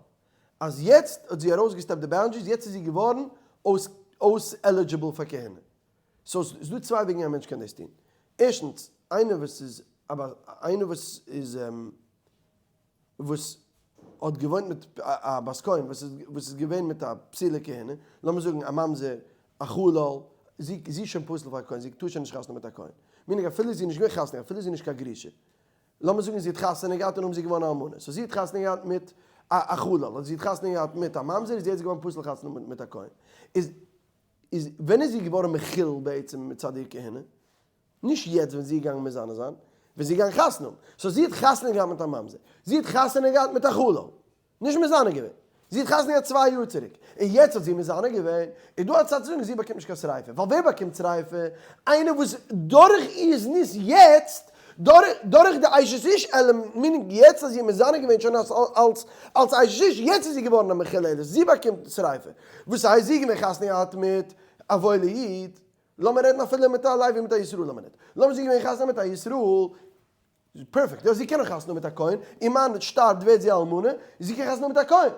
אז יעצט האט זי ארויסגעסטעפט די boundaries, יעצט איז זי געווארן אויס אויס eligible פאר כהונה. So ס'איז דא צוויי וועגן א מענטש קען דאס טון. ערשטנס, איינער וואס איז איינער וואס איז וואס האט געוואוינט מיט א בת כהן וואס איז וואס איז געווען מיט א פסול'ע כהונה, לאמיר זאגן א ממזר, א חלל, זי זי איז שוין פסול פאר א כהן, זי טאר שוין נישט חתונה מיט א כהן. meaning אפילו זי איז נישט געווען חתונה, אפילו זי איז נישט קיין גרושה. לאמיר זאגן זי האט חתונה געהאט און נאכדעם איז זי געווארן א אלמנה, so זי האט חתונה געהאט מיט א חלל, אדער זי האט חתונה געהאט מיט א ממזר, איז זי יעצט געווארן פסול חתונה מיט א כהן. איז איז ווען איז זי געווארן מחולל בעצם מצד איר כהונה? נישט יעצט ווען זי איז געגאנגען מזנה זיין, ווען זי איז געגאנגען חתונה האבן. So זי האט חתונה געהאט מיט א ממזר. זי האט חתונה געהאט מיט א חלל. נישט מזנה געווען. זי האט חתונה געהאט צוויי יאר צוריק. און יעצט האט זי מזנה געווען. איז דא א צד צו זאגן זי באקומט נישט קיין שריפה. ווייל ווער באקומט שריפה? איינער וואס דורך איר זנות יעצט. דורך די אשת איש element, meaning יעצט אז זי איז מזנה געווען שוין אלס אלס אשת איש, יעצט איז זי געווארן א מחוללת, זי באקומט שריפה. וואס הייסט זי איז געווען חתונה געהאט מיט א וואוילע איד, לאמיר רעדן אפילו מיט א לוי מיט א ישראל לאמיר ניט, לאמיר זי איז געווען חתונה מיט א ישראל, פערפעקט, יא זי קען נאך חתונה מיט א כהן, איר מאן שטארבט ווערט זי א אלמנה, זי קען חתונה מיט א כהן.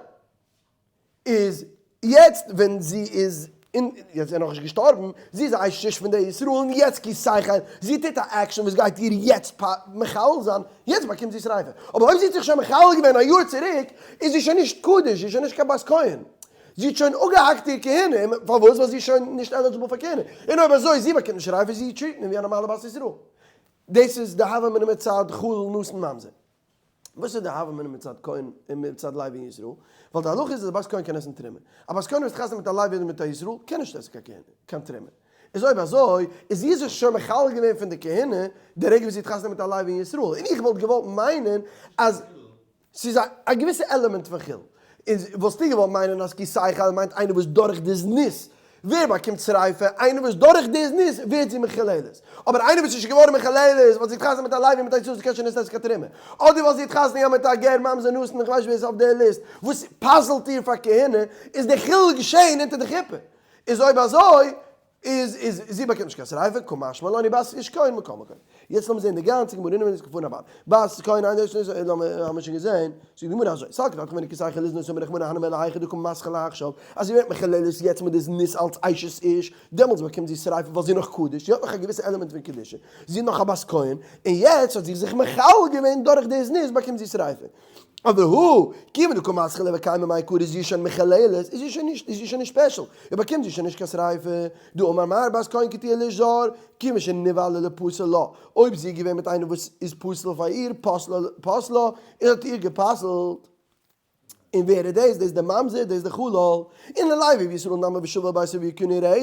איז יעצט ווען זי איז אין, יעצט איז ער נאכנישט געשטארבן, זי איז א אשת איש פון די ישראל און יעצט כי תחל, זי טוט א action וואס גייט איר יעצט מחלל זיין, יעצט באקומט זי שריפה. אבער אויב זי האט זיך שוין מחלל געווען א יאר צוריק, איז זי שוין נישט קדוש, זי איז שוין נישט קיין בת כהן. זי האט שוין אפגעהאקט איר כהונה, פארוואס? ווייל זי איז שוין נישט eligible פאר כהונה. און אויב אזוי, זי באקומט נישט שריפה, זי treat מען ווי א נארמאלע בת ישראל. דאס איז די הוה אמינא מצד חלל נתין ממזר. וואס איז די הוה אמינא מצד כהן און מצד לוי און ישראל? ווייל די הלכה איז אז א בת כהן קען עסן תרומה. א בת כהן וואס האט חתונה מיט א לוי אדער מיט א ישראל קען נישט עסן קיין קיין תרומה. איז אויב אזוי איז זי זיך שוין מחלל געווען פון די כהונה די רגע וואס זי האט חתונה מיט א לוי און ישראל. און איך וואלט געוואלט מיינען אז ס'איז א געוויסע עלעמענט פון חילול. און וואלסטו געוואלט מיינען אז כי תחל מיינט איינער וואס דורך די זנות ווער באקומט שריפה? איינער וואס דורך די זנות ווערט זי מחוללת. אבער איינער וואס איז שוין געווארן מחוללת ווייל זי האט חתונה מיט א לוי מיט א ישראל זי קען שוין נישט עסן קיין תרומה. אדער ווייל זי האט חתונה געהאט מיט א גר ממזר נתין איך ווייס נישט ווער איז אויף די ליסט וואס פסל'ט איר פאר כהונה איז די חילול געשעהן אונטער די חופה. איז אויב אזוי איז איז זי באקומט נישט קיין שריפה, קא משמע לן ובת איש כהן מכל מקום. יעצט לאמיר זעהן די גאנצע גמרא אינעווייניג איז געפארן א בת בת כהן איינער איז נישט לאמיר האמיר שוין געזעהן זאגט די גמרא אזוי סלקא דעתך אמינא כי תחל לזנות אמר רחמנא הני מילי היכא דקא מתחיל עכשיו אז זי ווערט מחוללת יעצט מיט די זנות אלץ אשת איש דעמאלטס באקומט זי שריפה ווייל זי איז נאך קדוש זי האט נאך א געוויסע עלעמענט פון קדושה זי איז נאך א בת כהן און יעצט האט זי זיך מחלל געווען דורך די זנות באקומט זי שריפה. אבער הא, כיוון דקא מתחיל וקיימא מעיקרא איז זי שוין מחוללת, איז זי שוין נישט, איז זי שוין נישט special, און באקומט זי שוין נישט קיין שריפה. דאמר מר בת כהן כי תהיה לאיש זר, כיוון שנבעלה לפסול לה, אויב זי איז געווען מיט איינער וואס איז פסול פאר איר, פסלה, און האט איר גע'פסל'ט. און ווער איז דאס? דאס איז דער ממזר, דאס איז דער חלל. און ללוי וישראל נמי ושבה אל בית אביה כנראה,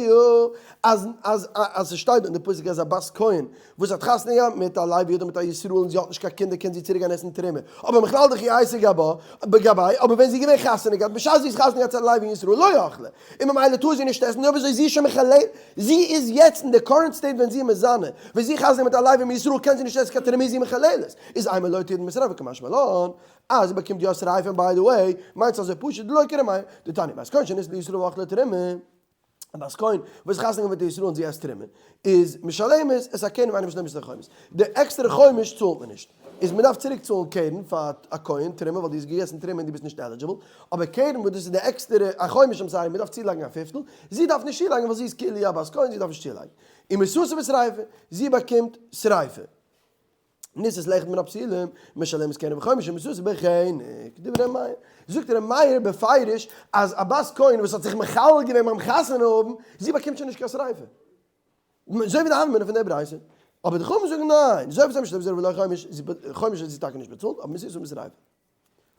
אז אז אז ס'שטייט אין די פסוק אז א בת כהן וואס האט חתונה געהאט מיט א לוי אדער מיט א ישראל און זי האט נישט קיין קינדער קען זי צוריק גיין עסן תרומה, אבער מכלל דכי אייתי גבה בגביה, אבער ווען זי איז געווען חתונה געהאט בשעת זי איז חתונה געהאט צו א לוי און ישראל לא אכלה, און ממילא טאר זי נישט עסן, אויב אזוי זי איז שוין מחלל, זי איז יעצט אין די current state ווען זי איז מזנה, ווען זי איז חתונה מיט א לוי און ישראל קען זי נישט עסן קיין תרומה איז זי מחוללת, איז אימא לא תידון בשריפה קא משמע לן, אז זי באקומט יא שריפה און by the way מיינט עס אזוי פשוט דלא כר' מאיר, דתניא בת כהן שנישאת לישראל ואכלה תרומה. א בת כהן וואס איז חתונה געווארן מיט א ישראל און זי עסט תרומה, איז משלמת את הקרן ואינה משלמת את החומש. די עקסטערע חומש צאלט מען נישט. איז מען דארף צוריק צאלן קרן פאר א כהן תרומה ווייל דו האסט געגעסן תרומה און דו ביסט נישט eligible, אבער קרן וואס דאס איז די עקסטערע א חומש I'm sorry מען דארף צולייגן א פיפטל, זי דארף נישט צולייגן ווייל זי איז כאילו א בת כהן זי דארף נישט צולייגן. און מיתתה בשריפה, זי באקומט שריפה. נישאת לאחד מן הפסולים, משלמת קרן וחומש ומיתתה בחנק. דברי ר' מאיר. זאגט ר' מאיר בפירוש אז א בת כהן וואס האט זיך מחלל געווען ביים חתונה האבן, זי באקומט שוין נישט קיין שריפה. אזוי ווי די הוה אמינא פון דער ברייתא. אבער די חכמים זאגן ניין, זוי ווי זיי משלמת ולא חומש, חומש האט זי טאקע נישט באצאלט, אבער מיתתה בשריפה.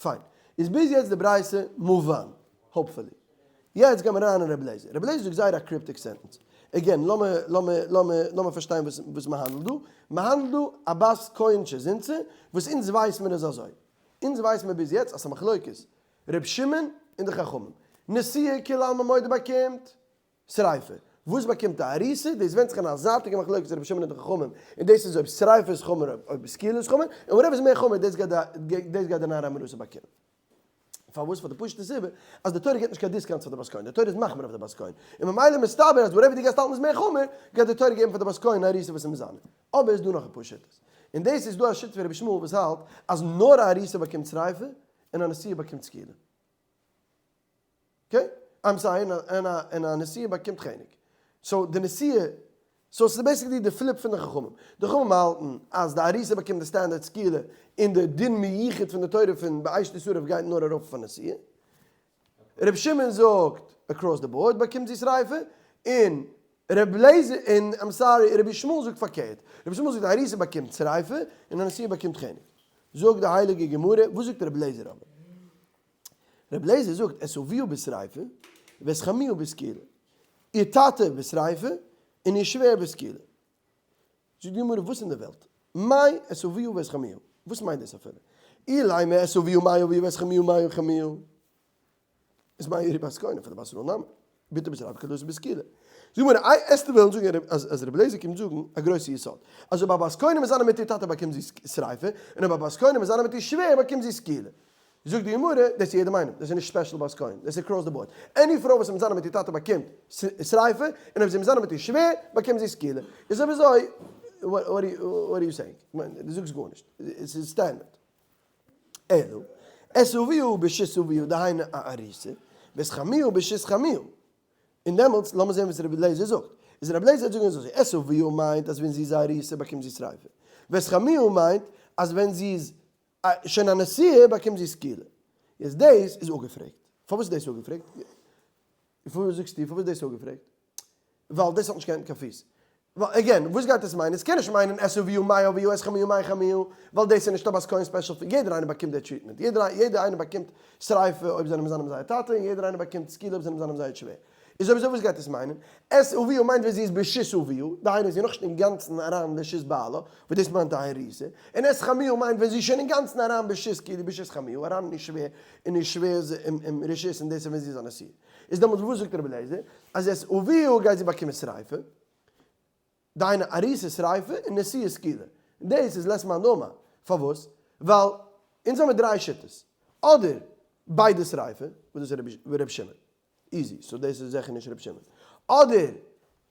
פיין. איז ביז יעצט די ברייתא מובן. Hopefully. יעצט גיימער אריין אין רבי אליעזר. רבי אליעזר זאגט זייער א cryptic sentence. Again, לאמיר לאמיר לאמיר לאמיר פארשטיין וואס וואס מ'האנדלט דא. מ'האנדלט דא א בת כהן שזינתה, וואס אונז ווייס מיר איז אזוי. אונז ווייס מיר ביז יעצט אז ס'א מחלוקת ר' שמעון און די חכמים. נשואה כולי עלמא מודה באקומט שריפה. וואס באקומט א ארוסה? דאס ווענדט זיך אין א זייטיגע מחלוקת רבי שמעון און די חכמים, און דאס איז אויב שריפה איז חמור אויב סקילה איז חמור, און whatever איז מער חמור דאס גייט דאס גייט די נערה המאורסה באקומען. פארוואס? פאר די פשוטע סיבה אז די תורה גיבט נישט קיין discounts פאר די בת כהן, די תורה איז מחמיר אויף די בת כהן, און ממילא מסתבר אז whatever דו גייסט האלטן איז מער חמור, גייט די תורה געבן פאר די בת כהן א ארוסה וואס איז מזנה. אבער איז דא נאך אפאר שיטות. און דאס איז דא א שיטה פון רבי ישמעאל וואס האלט אז נאר א ארוסה באקומט שריפה און א נשואה באקומט סקילה. Okay? I'm sorry, און א און א נשואה באקומט חנק. So די נשואה, so ס'איז basically די flip פון די חכמים. די חכמים האלטן אז די ארוסה באקומט די סטענדערט סקילה, און די דין מיוחד פון די תורה פון באש תשרף גייט נאר ארויף אויף א נשואה. ר' שמעון זאגט across the board באקומט זי שריפה, און ר' אליעזר, און I'm sorry, רבי ישמעאל זאגט פארקערט. רבי ישמעאל זאגט א ארוסה באקומט שריפה, און א נשואה באקומט חנק. זאגט די הייליגע גמרא, וואס זאגט רבי אליעזר אבער? רבי אליעזר זאגט את אביה בשריפה ואת חמיה בסקילה, איר טאטע בשריפה און איר שווער בסקילה. זאגט די גמרא וואס אין די וועלט? מאי את אביה ואת חמיה? וואס מיינט דאס אפילו? אילימא את אביה מאי אביה ואת חמיה מאי חמיה? איז מאי איריא בת כהן אפילו בת ישראל נמי, בתו בשריפה כלתו בסקילה. זאג מיר, איי עסטו וועלן זאגן אז רבי אליעזר קומט זאגן א גרויסע יסוד, אז אויב א בת כהן איז מזנה מיט איר טאטע באקומט זי שריפה, און אויב א בת כהן איז מזנה מיט איר שווער באקומט זי סקילה. זאגט די גמרא, דאס איז יעדעם איינעם, דאס איז נישט special בת כהן, דאס איז across the board. Any פרוי וואס איז מזנה מיט איר טאטע באקומט שריפה, און אויב זי איז מזנה מיט איר שווער באקומט זי סקילה. איז אויב אזוי, what are you saying? כ'מיין, דו זאגסט גארנישט, עס איז standard. אלא, את אביה ברשות אביה דהיינו א ארוסה, ואת חמיה ברשות חמיה. און דעמאלטס לאמיר זען וואס רבי אליעזר זאגט. איז רבי אליעזר זאגן אזוי, את אביה מיינט אז ווען זי איז א ארוסה באקומט זי שריפה. ואת חמיה מיינט אז ווען זי איז שוין א נשואה באקומט זי סקילה. יעצט דאס איז אפגעפרעגט. פארוואס איז דאס אפגעפרעגט? פארוואס זאגסטו? פארוואס איז דאס אפגעפרעגט? ווייל דאס האט נישט קיין פיס. ווייל again, וואס גייט עס מיינען? עס קען נישט מיינען את אביה מאי אביה את חמיה מאי חמיה, ווייל דאס איז נישט א בת כהן special, יעדער איינער באקומט די treatment, יעדער איינער באקומט שריפה אויב זענען מזנה מיט זייער טאטע, און יעדער איינער באקומט סקילה אויב זענען מזנה מיט זייער שווער. איז אויב אזוי וואס גייט עס מיינען? את אביה מיינט ווען זי איז ברשות אביה, דהיינו זי איז נאכנישט אינגאנצן אריין ברשות בעלה, וואס דאס מיינט א ארוסה, און את חמיה מיינט ווען זי איז שוין אינגאנצן אריין ברשות כאילו ברשות חמיה, אריין אין איר שווער, אין איר שווער'ס רשות און דאס איז ווען זי איז א נשואה. איז דעמאלטס וואס זאגט רבי אליעזר? אז את אביה גייט זי באקומען שריפה, דהיינו ארוסה שריפה און נשואה סקילה. און דאס איז לית מאן דאמר. פארוואס? ווייל אונז האמיר דריי שיטות. אדער ביידע שריפה, וואס דאס איז רבי שמעון. Easy, so דאס איז זיכער נישט רבי שמעון. אדער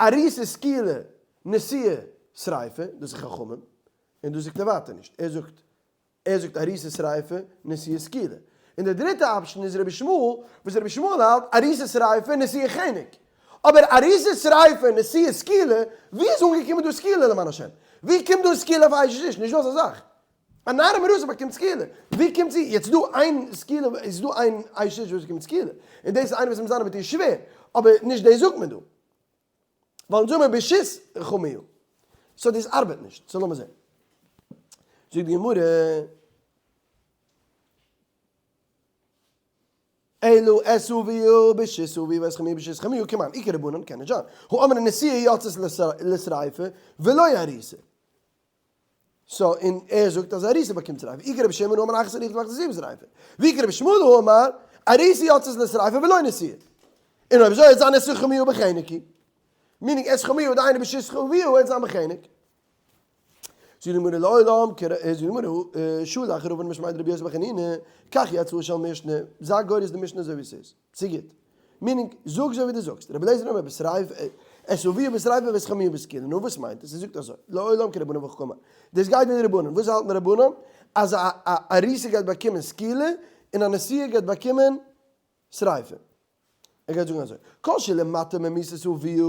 ארוסה סקילה, נשואה שריפה, דאס איז חכמים. און דאס זאגט ער ווייטער נישט. ער זאגט ער זאגט ארוסה שריפה, נשואה סקילה. און די דריטע option איז רבי ישמעאל, וואס רבי ישמעאל האלט ארוסה שריפה, נשואה חנק. אבער ארוסה שריפה, נשואה סקילה, ווי איז אנגעקומען דא סקילה למען השם? ווי קומט דא סקילה אויף אשת איש? נישט דא אזא זאך. א נערה מאורסה באקומט סקילה. ווי קומט זי? יעצט דא איין סקילה, איז דא איין אשת איש וואס באקומט סקילה. און דאס איז איינער וואס איז מזנה מיט איר שווער. אבער נישט דאס זאגט מען דא. ווייל אונז זאגן מיר ברשות חמיה. So דאס ארבעט נישט. So לאמיר זען. זאגט די גמרא. אלא את אביה ברשות אביה ואת חמיה ברשות חמיה כמאן אי כרבנן קען נישט זיין. הא אמרי נשואה יוצאת לשריפה ולא ארוסה. So און ער זאגט אז ארוסה באקומט שריפה. אי כרבי שמעון האמר אחת ארוסה ואחת נשואה בשריפה. ואי כרבי ישמעאל האמר ארוסה יוצאת לשריפה ולא נשואה. און אויב אזוי איז זיין את חמיה בחנק. Meaning את חמיה דהיינו ברשות אביה וועט זיין בחנק. זאגט די גמרא לעולם זאגט די גמרא שלח רבין משמיה דרבי יוסי בר חנינא כך יצאה של משנה, זיי גורס די משנה אזוי ווי ס'איז. ס'גוט. Meaning, זאג אזוי ווי דו זאגסט. רבי אליעזר אומר בשריפה, את אביה בשריפה ואת חמיה בסקילה. נו וואס מיינט עס? ער זאגט אזוי, לעולם כרבנן וחכמים. דאס גייט ווי די רבנן. וואס האלטן די רבנן? אז א ארוסה גייט באקומען סקילה, און א נשואה גייט באקומען שריפה. ער גייט זאגן אזוי, כל שלמטה ממיתת אביה,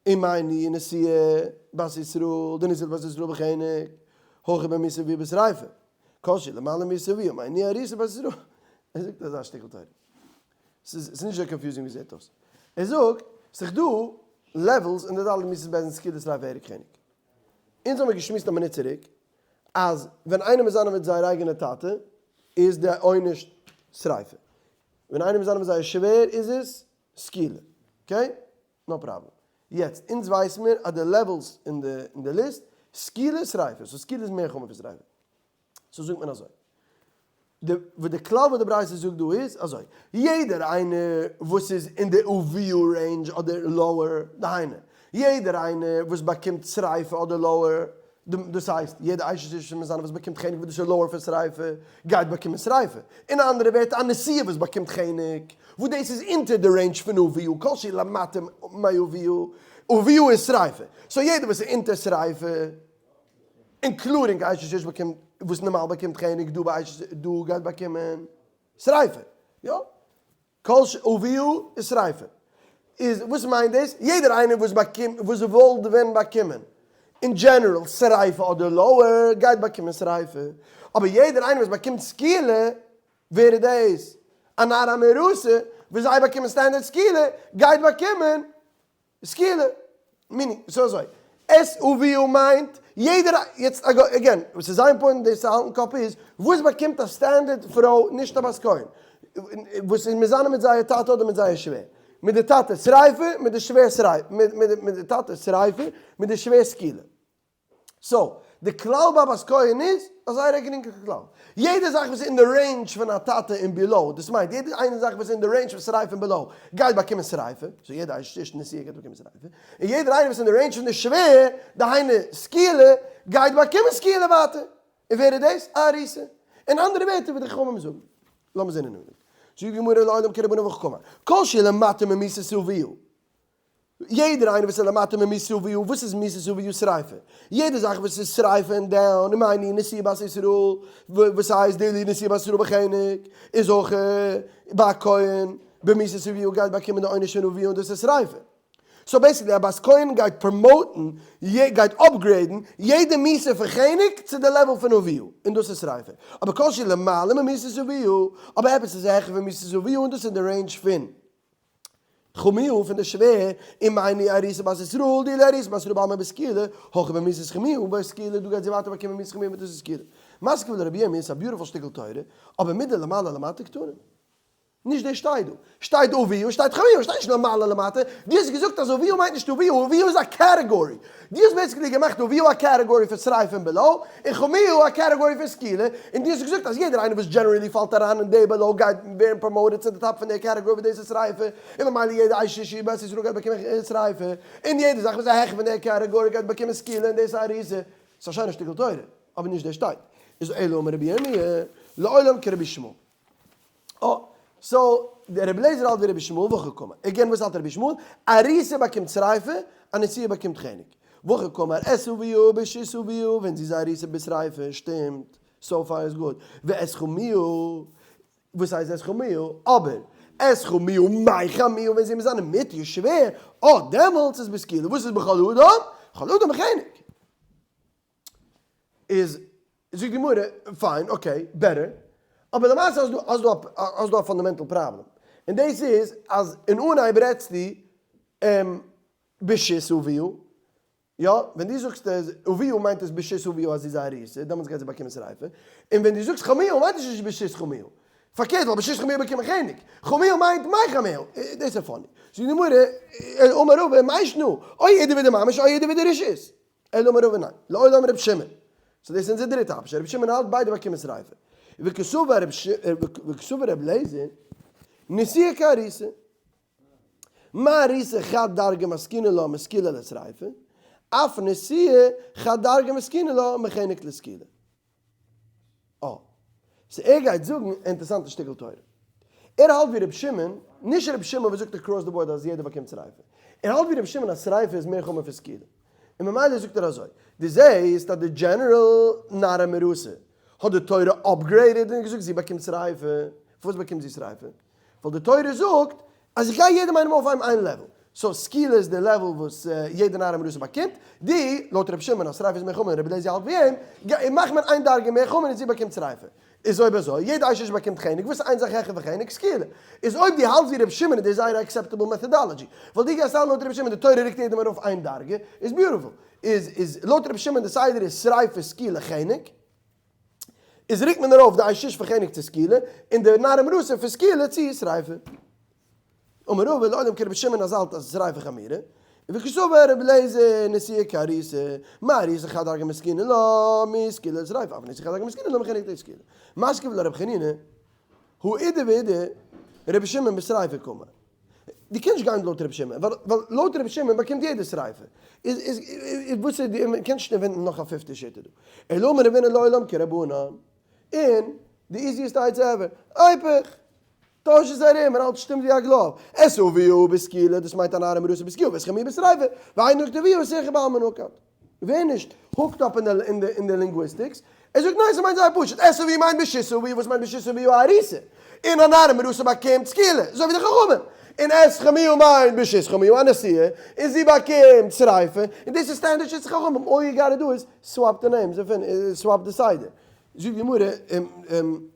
ומאי ניהו נשואה בת ישראל, דנישאת בת ישראל בחנק, הולכה במיתת אביה בשריפה, כל שלמעלה ממיתת אביה, ומאי ניהו ארוסה בת ישראל. ער זאגט אזא שטיקל תורה. ס'איז נישט אזוי confusing ווי ס'זעט אויס. ער זאגט, ס'איז דא levels אין די ד' מיתות בית דין סקילה שריפה הרג חנק. אונז האמיר געשמועסט א מינוט צוריק אז ווען איינער מזנה מיט זייער אייגענע טאטע איז די עונש שריפה. ווען איינער מזנה מיט זייער שווער איז עס סקילה. Okay? No problem. יעצט, אונז ווייס מיר אז די levels אין די אין די ליסט, סקילה איז שריפה, so סקילה איז מער חמור פון שריפה. So זאגט מען אזוי. די וואס די כלל וואס די ברייתא זאגט דא איז אזוי, יעדער איינער וואס איז אין די אביה range אדער lower, דהיינו, יעדער איינער וואס באקומט שריפה אדער lower, דאס הייסט, יעדע אשת איש מזנה וואס באקומט חנק וואס דאס איז lower פון שריפה, גייט באקומען שריפה. אין אנדערע ווערטער, א נשואה וואס באקומט חנק, וואס דאס איז אונטער די range פון אביה, כל שלמטה מאביה, אביה איז שריפה. So יעדער וואס איז אונטער שריפה, including אשת איש באקומט, וואס נארמאל באקומט חנק דא ביי אשת איש, דא גייט באקומען שריפה. יא? כל ש אביה איז שריפה. איז וואס מיינט דאס? יעדער איינער וואס באקומט, וואס וואלט ווען באקומען אין general שריפה אדער lower גייט באקומען שריפה. אבער יעדער איינער וואס באקומט סקילה, ווער איז דאס? א נערה מאורסה וואס זיי באקומען standard סקילה גייט באקומען סקילה. Meaning, ס'איז אזוי, את אביה מיינט יעדער, יעצט again, וואס איז זייער important דאס צו האלטן קאפ איז, וואס באקומט א standard פרוי נישט א בת כהן, וואס איז מזנה מיט זייער טאטע אדער מיט זייער שווער, מיט די טאטע שריפה, מיט די שווער שריפה, מיט די טאטע שריפה, מיט די שווער סקילה. So, די כלל ביי בת כהן איז א זייער א גרינגע כלל. יעדע זאך וואס איז אין די range פון א טאטע און below, דאס מיינט יעדע איינע זאך וואס איז אין די range פון שריפה און below גייט באקומען שריפה, so יעדע אשת איש נשואה גייט באקומען שריפה, און יעדער איינער וואס איז אין די range פון די שווער, דהיינו סקילה, גייט באקומען סקילה ווייטער. און ווער איז דאס? א ארוסה. אין אנדערע ווערטער ווי די חכמים זאגן. לאמיר זען אין אנהויב. זאגט די גמרא לעולם כרבנן והכי קאמר. כל שלמטה ממיתת אביה. יעדער איינער וואס איז למטה ממיתת אביה, וואס איז מיתת אביה? שריפה. יעדע זאך וואס איז שריפה און down, און מיין איך נשואה בת ישראל, וואס הייסט דאילו נשואה בת ישראל בחנק, איז אויך ביי א כהן, במיתת אביה גייט באקומען די עונש פון אביה און דאס איז שריפה. so basically א בת כהן גייט promote ן, גייט upgrade ן, יעדע מיתה פון חנק צו די level פון אביה, און דאס איז שריפה. אבער כל שלמעלה ממיתת אביה, אבער עפעס איז העכער פון מיתת אביה און דאס איז אין די range פון חמיה פון די שווער, ומאי ניהו ארוסה בת ישראל, דאילו ארוסה בת ישראל בעלמא בסקילה, הכא במיתת חמיה בסקילה, דא גייט זי ווייטער באקומען מיתת חמיה מיט דאס איז סקילה. מתקיף לה רבי ירמי', ס'איז א beautiful שטיקל תורה, אבער מידי למעלה למטה קתני. נישט דאס שטייט דא. שטייט אביה, שטייט חמיה, שטייט נישט למעלה למטה. דו האסט געזאגט אז אביה מיינט נישט אביה, אביה איז א category. דו האסט basically געמאכט אביה א category פון שריפה און below, און חמיה א category פון סקילה, און דו האסט געזאגט אז יעדער איינער וואס generally פאלט אריין אין די below גייט ווערן promoted צו די top פון די category וואס דאס איז שריפה, און ממילא יעדע אשת איש בת ישראל גייט באקומען שריפה, און יעדע זאך וואס איז העכער פון די category גייט באקומען סקילה און דאס איז ארוסה. ס'איז א שיינע שטיקל תורה, אבער נישט דאס שטייט. איז אלא אמר רבי ירמי' לעולם כרבי ישמעאל. אה, so דער רבי אליעזר האלט ווי רבי ישמעאל והכי קאמר. Again וואס האלט רבי ישמעאל? ארוסה באקומט שריפה, א נשואה באקומט חנק. והכי קאמר את אביה בשית אביה, ווען זי איז א ארוסה בשריפה, שטימט, so far איז גוט. ואת חמיה, וואס הייסט את חמיה? אבער את חמיה מחמיה ווען זי איז מזנה מיט איר שווער, אה דעמאלטס איז בסקילה. וואס איז בכל אדם? בכל אדם בחנק. איז זאגט די גמרא, fine, okay, better, אבער למעשה האסט דא א fundamental problem, און דאס איז אז אין אנהייב רעדסטו בשית אביה, יא, ווען דו זאגסט אז אביה מיינט עס בשית אביה אז זי איז א ארוסה, דעמאלטס גייט זי באקומען שריפה, און ווען דו זאגסט חמיה מיינט עס נישט בשית חמיה, פארקערט ווייל בשית חמיה באקומען חנק, חמיה מיינט מחמיה, דאס איז funny. זאגט די גמרא, אמר רבא, מאי שנא, או אידי ואידי ממש או אידי ואידי רשות. אלא אמר רבא ניין, לעולם רבי שמעון. so דאס איז אונזער דריטע option, רבי שמעון האלט ביידע באקומען שריפה. וקסבר רבי אליעזר, נשואה כארוסה. מה ארוסה חד דרגא מסקינא לה מסקילה לשריפה, אף נשואה חד דרגא מסקינא לה מחנק לסקילה. אה. so ער גייט זאגן א אינטערעסאנטע שטיקל תורה. ער האלט ווי רבי שמעון, נישט רבי שמעון וואס זאגט across the board אז יעדער באקומט שריפה. ער האלט ווי רבי שמעון אז שריפה איז מער חמור פון סקילה. און ממילא זאגט ער אזוי, דו זעהסט אז די general נערה מאורסה האט די תורה upgraded און געזאגט זי באקומט שריפה, פארוואס באקומט זי שריפה? ווייל די תורה זאגט אז איך גיי יעדעם איינעם אויפהייבן איין level, so סקילה איז די level וואס יעדע נערה מאורסה באקומט, די, לויט רבי שמעון אז שריפה איז מער חמור און רבי אליעזר האלט ווי אים, מאכט מען איין דרגה מער חמור און זי באקומט שריפה. איז אויב אזוי, יעדע אשת איש באקומט חנק, וואס איז איין זאך העכער פון חנק? סקילה. איז אויב דו האלטסט ווי רבי שמעון איז דאס זייער א acceptable methodology. ווייל דו גייסט האלטן לויט רבי שמעון די תורה רוקט יעדעם ארויף איין דרגה, איז beautiful. איז איז לויט רבי שמעון די סדר איז שריפה סקילה חנק, איז רוקט מען ארויף די אשת איש פון חנק צו סקילה, און די נערה מאורסה פון סקילה צו שריפה. אמר רבא לעולם כרבי שמעון אז האלט אז שריפה חמירא, וקסבר רבי אליעזר נשואה כארוסה, מה ארוסה חד דרגא מסקינא לה מסקילה לשריפה, אף נשואה חד דרגא מסקינא לה מחנק לסקילה. מתקיף לה רבי חנינא, הא אידי ואידי רבי שמעון בשריפה קאמר. דו קענסט נישט גיין לויט רבי שמעון, ווייל לויט רבי שמעון באקומט יעדער שריפה. איז איז וואס איז די, מען קען נישט ערפינדן נאך א פיפטע שיטה דא. אלא אמר רב הונא לעולם כרבנן, און די easiest עצה ever, איפוך! טויש עס ארום, און אלץ שטימט ווי א glove. את אביה בסקילה, דאס מיינט א נערה מאורסה בסקילה, ואת חמיה בשריפה, והיינו דכתב אביה סירכא בעלמא נקט. ווער נישט hooked up אין די linguistics, ער זאגט ניין ס'מיינט זייער פשוט, את אביה מיינט בשית אביה, וואס מיינט בשית אביה ארוסה, און א נערה מאורסה באקומט סקילה, אזוי ווי די חכמים, און את חמיה מיינט בשית חמיה א נשואה, און זי באקומט שריפה, און דאס איז standard שיטת חכמים, all you gotta do is swap the names, swap די סדר. זאגט די גמרא,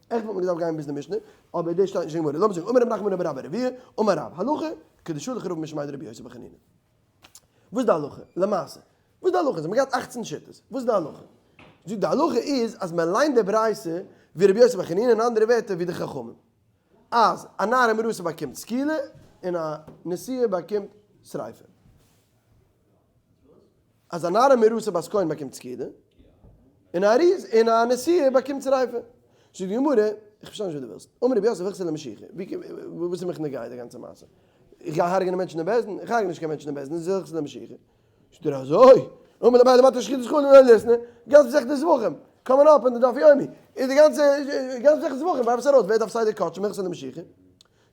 עכט וואלט מען געדארפט גיין ביז די משנה, אבער דאס שטייט נישט אין גמרא, לאמיר זאגן, אמר רב נחמן בר אבא רביע, אמר רב, הלכה, כדשלח רבא משמיה דרבי יוסי בר חנינא. וואס איז די הלכה? למעשה, וואס איז די הלכה? זיי האבן געהאט אכצן שיטות, וואס איז די הלכה? זאגט די הלכה איז אז מען ליינט די ברייתא ווי רבי יוסי בר חנינא, אין אנדערע ווערטער ווי די חכמים, אז א נערה מאורסה באקומט סקילה און א נשואה באקומט שריפה. אז א נערה מאורסה בת כהן באקומט סקילה. און א אריז און א נשואה באקומט שריפה. זאגט די גמרא, איך פארשטיי נישט וואס דו ווילסט. אמר רב יוסף הלכתא למשיחא, ווי וואס איז מיך נוגע די גאנצע מעשה? איך גיי הרג'נען מענטשן אין בית דין? איך הרג' נישט קיין מענטשן אין בית דין, איז הלכתא למשיחא. זאגט ער אזוי? אמר אביי למטה שחיטת חולין לא ליתני, גאנץ מסכת זבחים, coming up אין די דף יומי, איז די גאנצע גאנץ מסכת זבחים ווארף עס ארויס, ווער דארף סדר קדשים הלכתא למשיחא?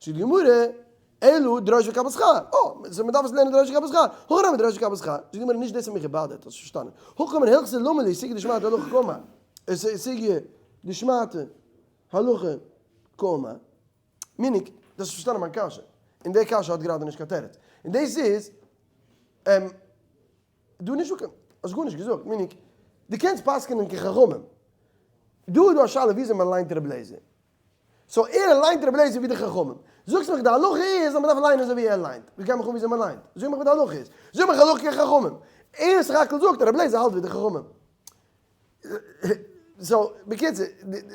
זאגט די גמרא, אלא דרוש וקבל שכר, אה, סאו מ'דארף עס לערנען דרוש וקבל שכר, הכא נמי דרוש וקבל שכר, זאגט די גמרא נישט דאס האט מיך געבאדערט, האסט נישט פארשטאנען, הכא מן הלכתא למה לי סוגיא דשמעתא הלכה קאמר, סוגיא דשמעתא הלכה קאמר, meaning, דו האסט נישט פארשטאנען מיין קשיא, און די קשיא האט גראדע נישט קיין תירוץ, און דאס איז, דא נישט דא קיין, האסט גארנישט געזאגט, meaning, דו קענסט פסק'נען כחכמים, דא איז דא א שאלה וויאזוי מען ליינט רב לעזער. so ער ליינט רבי אליעזר ווי די חכמים. זאגסט מיך די הלכה איז אז מ'דארף ליינען אזוי ווי ער ליינט. וואס גייט מיך אן וויאזוי מ'ליינט? זאג מיך ווי די הלכה איז. זאג מיך הלכה כחכמים. ער סך הכל זאגט אז רבי אליעזר האלט ווי די חכמים. so בקיצור,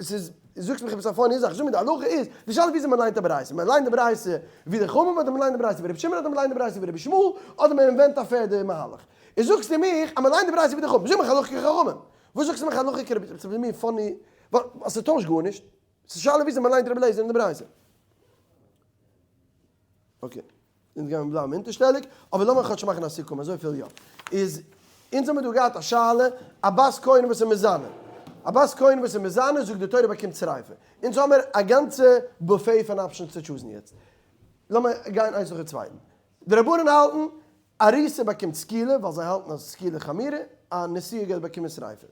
ס'איז, זאגסט מיך עפעס א funny זאך. זאג מיר די הלכה איז, די שאלה איז וויאזוי מ'ליינט א ברייתא. מ'ליינט די ברייתא ווי די חכמים אדער מ'ליינט די ברייתא ווי רבי שמעון אדער מ'ליינט די ברייתא ווי רבי ישמעאל אדער מ'אינווענט א פערדע מהלך. און זאגסטו מיך אז מ'ליינט די ברייתא ווי די חכמים. זאג מיך הלכה כחכמים. וואס זאגסטו מיך הלכה כרבי, ס'איז מיר funny. ווייל ס'טוישט גארנישט, ס'איז שאלה וויאזוי מ'ליינט רבי אליעזר אין די ברייתא. okay, אונז גיימיר בלייבן אונטערשטעליג, אבער לאמיר כאטש מאכן א סיכום, אזויפיל יא. איז, אונז האמיר דא געהאט א שאלה, א בת כהן וואס איז מזנה. א בת כהן וואס איז מזנה, זאגט די תורה באקומט שריפה. אונז האמיר א גאנצע buffet פון options צו choose ן יעצט. לאמיר גיין איינס נאכן צווייטן. די רבנן האלטן, ארוסה באקומט סקילה, ווייל זיי האלטן אז סקילה חמירא, א נשואה גייט באקומען שריפה.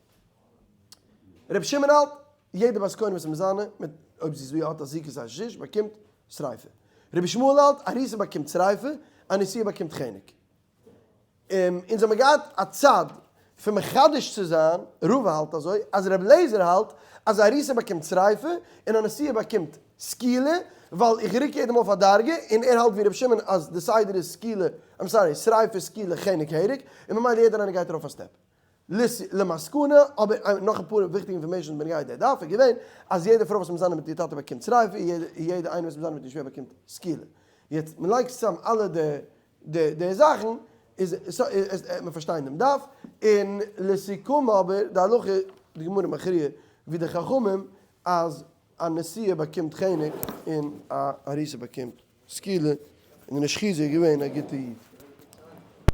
רבי שמעון האלט, יעדע בת כהן וואס איז מזנה מיט אויב זי איז ווי האט א זיקה זיי שיש באקומט שריפה. רבי ישמעאל האלט, ארוסה באקומט שריפה, א נשואה באקומט חנק. אונז האמיר געהאט א צד פון מחדש צו זיין, רבא האלט אזוי, אז רבי אליעזר האלט אז ארוסה באקומט שריפה און א נשואה באקומט סקילה, ווייל איך רוק יעדעם אויף א דרגה, און ער האלט ווי רבי שמעון אז די סדר איז סקילה, I'm sorry, שריפה סקילה חנק הרג, און ממילא יעדער איינער גייט ארויף א step. למסקנא, אבער נאך אפאר וויכטיגע information בנוגע די דף איז געווען אז יעדע פרוי וואס מזנה מיט איר טאטע באקומט שריפה, און יעדע איינער וואס מזנה מיט איר שווער באקומט סקילה. יעצט מען לייגט צוזאם אלע די די זאכן איז וועט מען פארשטיין דעם דף, און לסיכום אבער די הלכה די גמרא מכריע ווי די חכמים אז א נשואה באקומט חנק און א ארוסה באקומט סקילה, און די נשחיז איז געווען א גוטע איד.